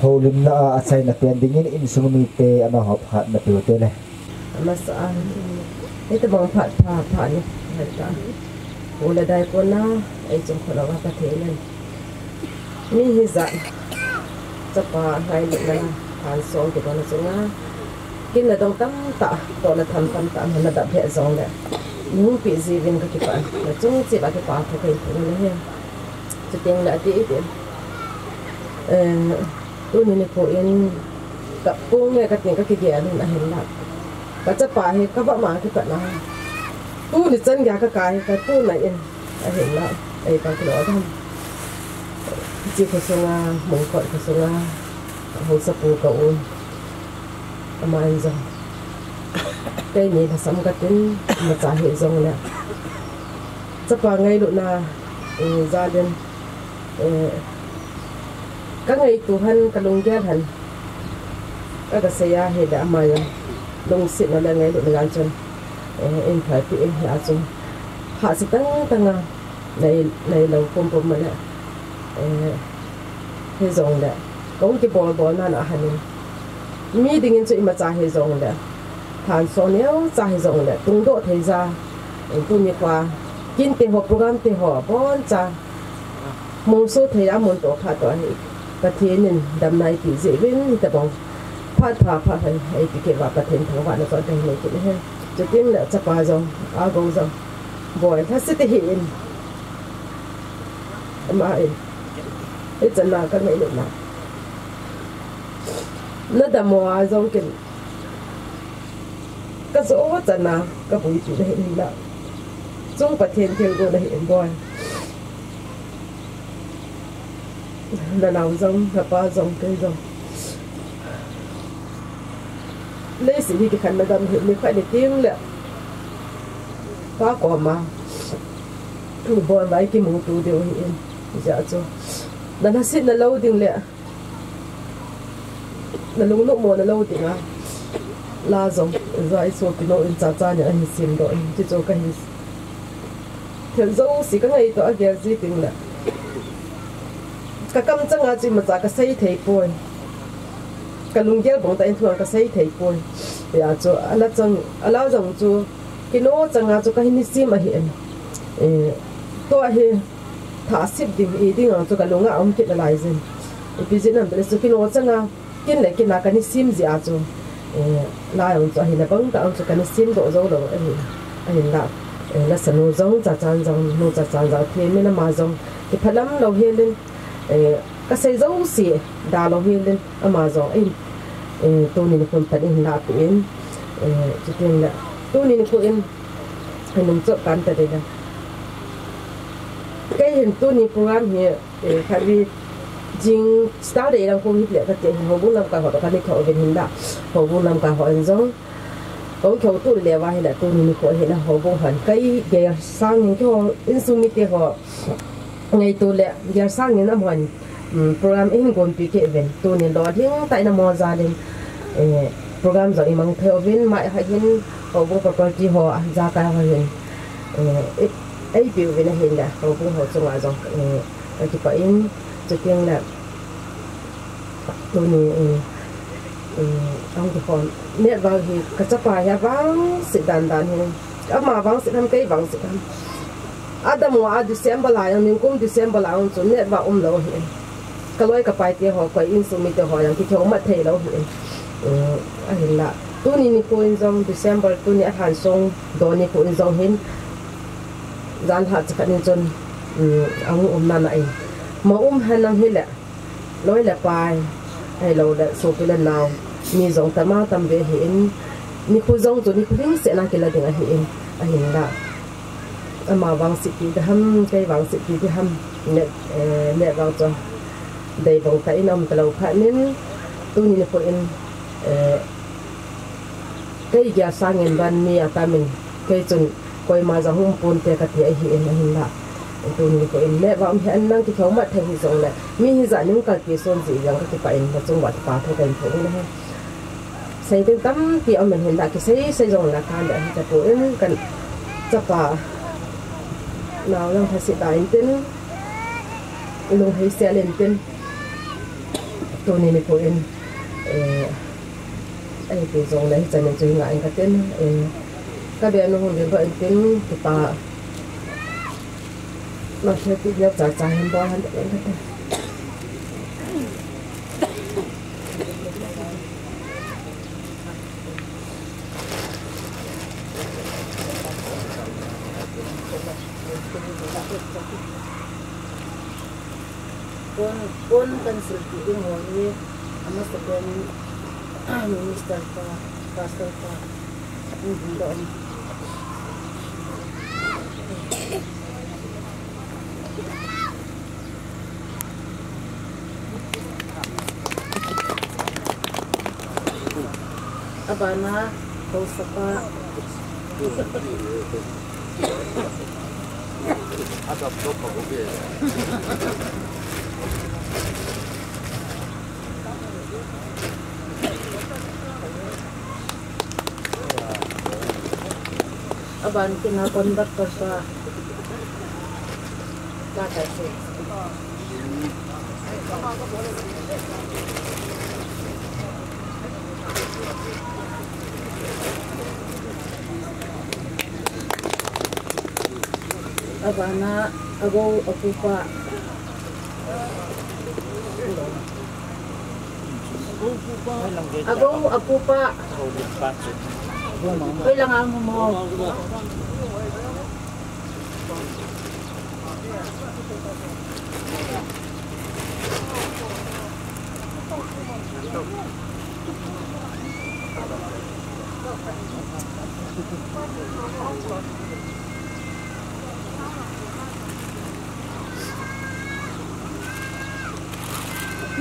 Houlimna a achaina pen dingin insung mite amaho phat napeh u hite le. Amasa a, hitabang phat pha, pha ni, heta. Pu le dai kona, ei chung khonung a Pathen in mi hijat, chapa ngailutna, thansong kibol chunga, kin le dong tamtah, toh le tham tamtah, na dap lheh jongle, nungpeh jiuvin kakipah, nachung cheh uva kipa thu kahin thum nahi. Chuteng le ati iti. Eh, tuni nikho in, kakong nge kating kakigel in ahinla, kachapa hi kavah ma kipat na. Tuni chan geiya kakai hi katunai in ahinla, ei kakilou dam. Hiche khosunga, Mongkot khosunga, haosapu ka um. Aman jong, keini lhasam katin, imacha hih jongle, chapa ngailutna, eh, jal in, eh, kangaito hon, kalunggel hon, kagasei a hile ama jong lungsetna le ngailutna jal chun, eh, eiphalpeh e, hia chu hahsa tang tang a nei, neilou pumpum a le, eh, hijongle, kahung kibolbol nana hon in, mi dingin chu imacha hijongle, thansong neocha hijongle, tungdoh thei ja, eh, tuni nikho a, kin te ho, program te ho, aboncha, mongso thei a mun toh khat toh ahi, Pathen in damna eipeh jeh uvin, hitabang phat pha, phat pha eipeh kit uva Pathen thangvahna chu kahin nei kit ahi. Chuteng le chapa jong, agou jong, boi lhase te hih in, ama in, Hichan a ka ngailutna. Na dam mo a jong ken ka jo chan a ka puipi na hin la. Chung Pathen thilgon ahi in boi. Na nau jong, na pa jong, kei jong. Leiset hi kikhen na dam hi, ni khat ni teng le. Pa koma. Bol vai kimuto diu ahi in. Hijeh chun. Na lhasetna lou ding le. Na lungnopmona lou ding a. La jong, ja i sopi nou in chacha ni ahin simdoh in. Hichu kahin Thil jouse ka ngaito a gel ji teng le. Ka kam chang a chu imacha ka sei thei poi. Ka lunggel bang tah in thu ka sei thei poi. Hijeh chun, a la chang, a la jong chu, kino chang a chu ka hin nisim ahi in. Eh, tua hi, thah sip ding, i ding a chu ka lunga um kit nalai jin. Ipi jeh ham itile chu kino chang a, Kin le kin a ka nisim jeh a chu, eh, la jong chu ahin a bang tah jong chu ka nisim doh jou lou ahi, ahinla, eh, la sanu jong, Chachan jong, nu Chachan jong, Themin ama jong, kiphalam lou hel in, eh, ka sei jouse, da lou hel in, ama jong, eh, eh, tuni nikho in pan eihin lahpeh in, eh, chuteng le, tuni nikho in, eh, nung chop kan ta ding le. Kei hin tuni program hi, Eh, khat vei jing start dei lang kong hi le ka ti hi houbung lamkai ho ka ni kho ven hin da. Houbung lamkai ho in jong. Kong kho tu le va hi la tuni nikho hi la houbung han kai gel sang in kho insung mite ho. Ngaito le gel sang in amahon, mm, program eihin gonpi kit ven. Tuni lolhing tah in amo jal in, eh, program jong imang thei uvin mai ha hin houbung property ho a jakai ho hin. Eh, ei, ei piu vin ahin la houbung ho chunga jong, eh, Ka kipah in, chuteng le, tuni, eh, eh, ang kihon. Network hi, ka chapa hi avangset dan dan hi. Ama vangset ham, kei vangset ham. Adam a December lai, ang ningkum December lai, ang chu network um lou hi. Ka loi ka pai te ho, koi insung mite ho, ang kikihou mat thei lou hi. Eh, ahinla. Tuni nikho in jong, December, tuni alhan sung, do nikho in jong hin. Jan lha chakhat in chun, um, ahung umna na in. Ma um hen nang hi le, loi le pai, ahilou le, sopi le nao, mi jong tam a tam ve hi in, nikho jong chu nikho lhingset na kila ding ahi in, ahinla. Ama vangset ti ding ham, kei vangset ti ding ham, net, eh, net vang chu, dei vang ta in um ta lou phat in, tuni nikho in, eh, Kei gel sang in ban mi atam in, kei chun koima jong hung pon te kati ahi in ahinla. Tuni nikho in le va um hi an nang kikihou mat thei hi jong le. Mi hijat ning kalpi son ji jong ka kipah in la chung va pa thu ka in pho in ahi. Sei ding tampi um in hinla kisei sei jong la kan le ahi ta pon kan chapa nau lang thase ta in tin. Lung hei sel in tin. Tuni nikho in, eh, Ahi ti jong le, hichan in chu hi ngai in ka tin, eh, ka bia nu hung ding ba in tin, kipa. Ma se ti bia cha cha hin ba han in ka tin. Pon, pon kan silpi ding ho hi, amasapen in, minister pa, pastor pa, hung hung doh in. Abana, haosapa. Aban kina conductor pa. Abana, agou, apupa. Agou, apupa. Koi lang ang mo.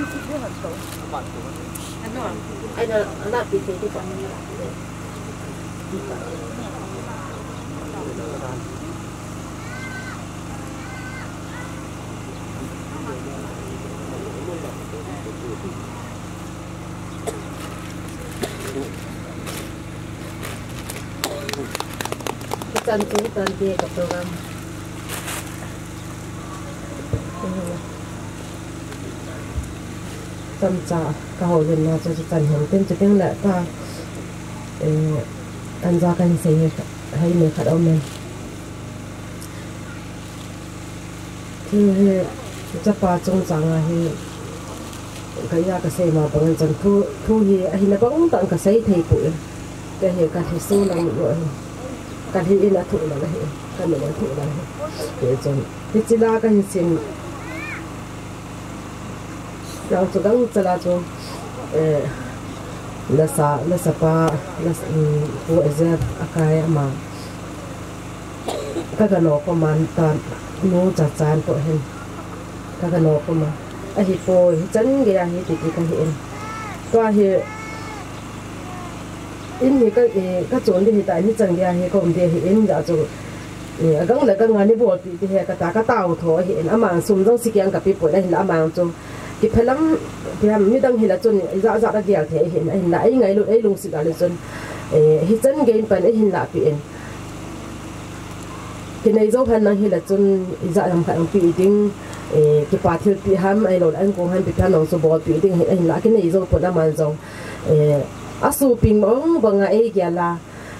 Ka chan chu tan te ka program. Chomcha ka houlimna chu chan hen tin chu ting le ka, eh, kan ja kan sei hai me khat om men. Thil hi chapa chungchang a hi ka ja ka sei ma bang chan thu, thu hi ahi na bang tah ka sei thei poi. Ka hi ka hi su lang lo hi. Ka hi in a thu lang hi. Ka no thu lang hi. Ke chun. Hi chila ka hi sin. Yang chu dang chala chu, eh, nasa, nasa pa, nasa, um, pu Ezef a kai ama. Ka ka no ko man ta nu cha chan to hin. Ka ka no ko ma. Ahi po, hi chan ge ahi ti ti ka hi in. Tua hi, in hi ka, eh, ka chon di hi ta, hi chan ge ahi ka um di hi in ja chu. Eh, agang le ka nga ni bol ti ti he ka ta ka tau tho hi in. Amang sum dang si kiang ka pi po na hin amang chu. Ki phalam, ki ham mi dang hi la chun, ja ja ka gial the hi in. Ahin la, ai ngai lu, ai lung si ka le chun. Eh, hi chan ge in pan, ahin la pi in. Kinei zo han nang hi la chun ijat ham khat nang pi ding, eh, kipa thilpi ham, ahilou le an kong ham pi pha nang chu bolpi ding hi, ahin la kinei zo pon aman jong, eh, a suping mong banga ei gel a,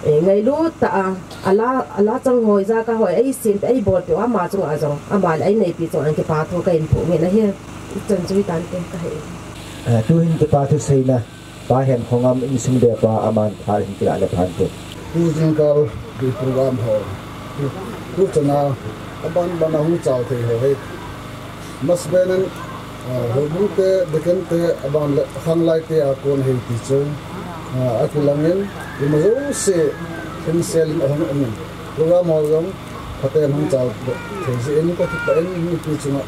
eh, ngailut tah a, ala, ala chang hoi ja ka hoi, ei sim, ei bolpi ama chunga jong, ama le ei neipi chunga kipa thu ka in phu ngen ahi, chan chu hi tan te ka he. Eh, tuhin kipa thu seina. Pa Hemkhongam insung bepa aman phat hin kila le phan te. Tu jingkal di program ho. Tu, tu chana aban ban a hung chal thei ho hi. Mas benin, ah, houbung te, biken te, aban le khanglai te a kon hi ti chu. Ah, akilangin, ima jouse hin selin ahung umin. Program ho jong, phaten hung chal thei jeh in ka kipah in, mipi chunga,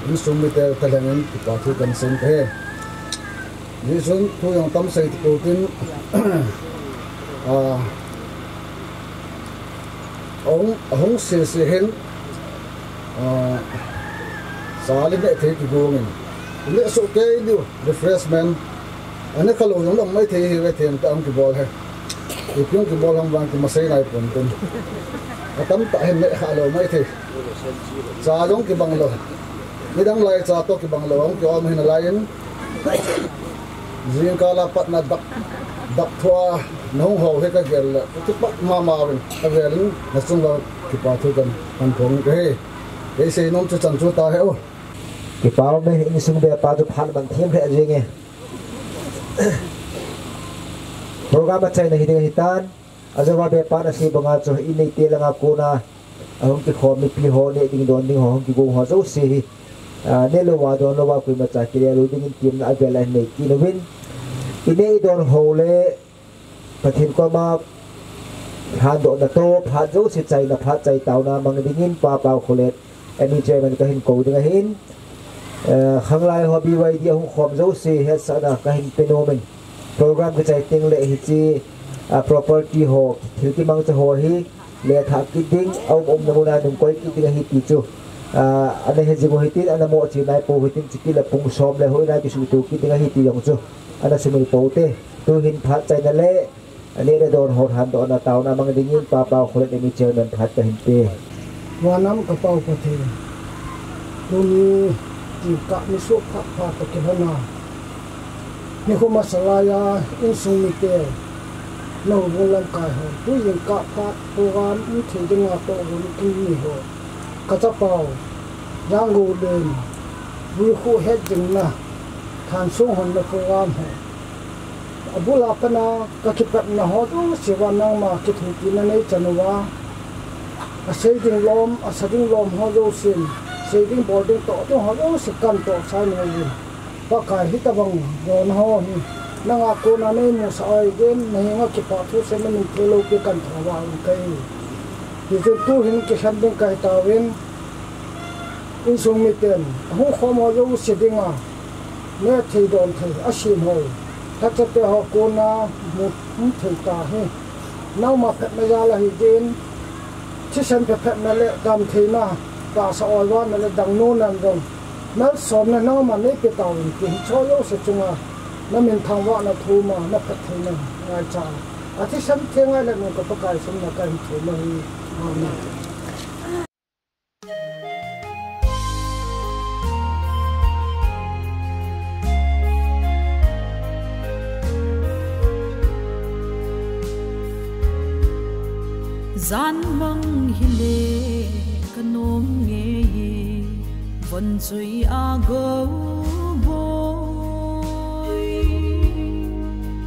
insung mite talangin, kipa thu kan sei ka he. Hijeh chun thu jong tam sei ti pou tin, ah, ahung, ahung sese hin, ah, cha le neh thei kigong in. Neh soh kei diu, refreshment. Aneh khalou jong dam mai thei hi ve them ta ang kibol he. Ipi jong kibol ham vang kimasei nai pon tin. Atam tah hin neh khalou mai thei. Cha jong kibang lou. Midang lai cha toh kibang lou, hung kiom hi nalai in. Jingkal a patna dak, dak thua, nahung hou hi kagel le, kipat mama uvin, kagel in, nachung uva kipa thu kan, kan phong ka hi. Kei seinom chu chan chu ta hi o. Kipa ume, insung bepa chu phat man thim lheh jing e. Program achaina hi ding ahitan, ajouva bepa nasei banga chu, in neite langa kona, ahung kikhom mipi ho, neh ding don ding ho, hung kigong ho jouse hi. Ah, neh louva, don louva, koimacha kile lou dingin temna avel a hin nei kit uvin. Ineh idon ho le, Pathen koma, lhandohna toh, phat jouse chaina, phat chai taona mang dingin, Pa Paokholet, M E chairman kahin kou ding ahin. Eh, khanglai ho B Y D ahung khom jouse, hetsahna kahin pe nom in. Program kichai teng le hiche, ah, property ho, thil kimangcha ho hi, lethah kit ding, aum umna muna nung koi kit ding ahi ti chu. Ah, ana he jing u hitin, ana mo che nai pou hitin, chukit le pung som le hoina kisuhto kit ding ahi ti jong chu. Ana sumil pou te. Tuhin phat chaina le, aneh le don ho lhandohna taona mang dingin, Pa Paokholet M E chairman phat kahin pe. Vannam ka Pa u Pathen. Tuni, tingkah ni suh phat phat toh kilhona. Nikho masa laiya, insung mite, na houbung lamkai ho, tu jingkah phat program um thei dinga tohgon kin ni ho. Ka chapau, Jangoulen, vui khu het jingna, thansung honna program ho. Abul a pat a, ka kipatna ho jouse uva nangma kithopina neichan uva. Asei ding lom, asa ding lom ho jousen, sei ding bol ding toh ding ho jouse kan tohsa nom uvin. Pakai, hitobang don ho hi, nanga kona neimusah ahi ven, nahenga kipa thu seina min thei lou pi kan thouva um kahi. Hichu tuhin kikhen ding kahi tauvin, insung miten, ahung khom ho jouse dinga, neh thei don thei a sim ho, lhacha te ho kona mu um thei ta hi. Nangma phatna jal ahi din, thisan pha phatna le damtheina, tahsa olvahna le dang nonan jong, malsomna nangma neipe tauvin tin, choi jouse chunga na min thangvahna thum a na phattheina ngaicha, a thisan theng ngai le nung ka Pakai sumna ka hin thum ahi. Amen. Jan mang hile ka nom ngei e, von choi a go boi.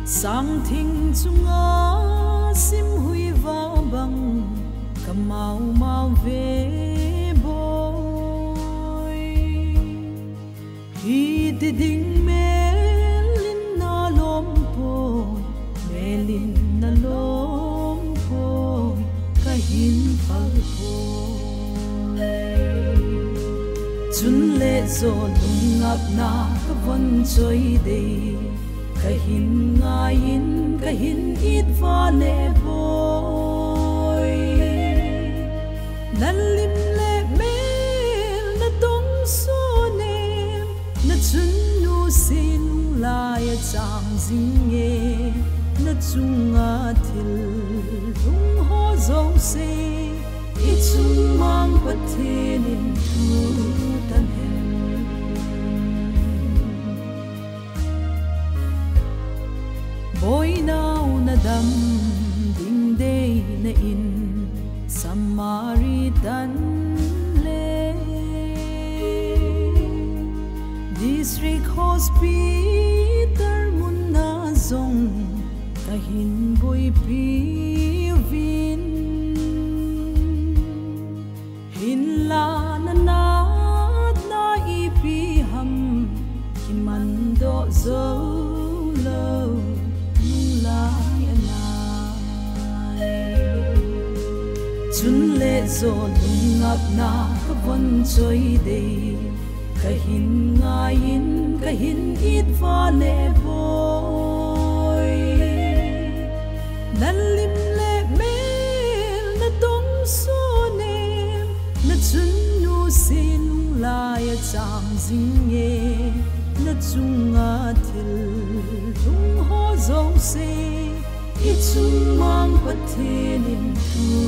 Sang thing chunga sim hui va bang ka mau mau ve boi. Hiti ding mel in na lom poi, mel in na lom poi, ka hin phal poi. Chun le jo lungngapna ka von choi dei, ka hin ngai in, ka hin it vale boi. Na lim le mel na tong son em, na chunnu se lunglai a chang jing e, na chunga thil lung ho jouse, i chung mang Pathen in thu tan hen. Boinau na dam ding dei na in Samaritan le District Hospital mun na jong ka hin boipi uvin. Hinla na natna ipi ham, kiman doh jou lou, nunglai a nai. Chun le jo lungngapna ka von choi dei, ka hin ngai in, ka hin it vale boi. Na lim le mel na tong son em, na chunnu se lunglai a chang jing e, na chunga thil lung ho jouse, i chung mang Pathen in thu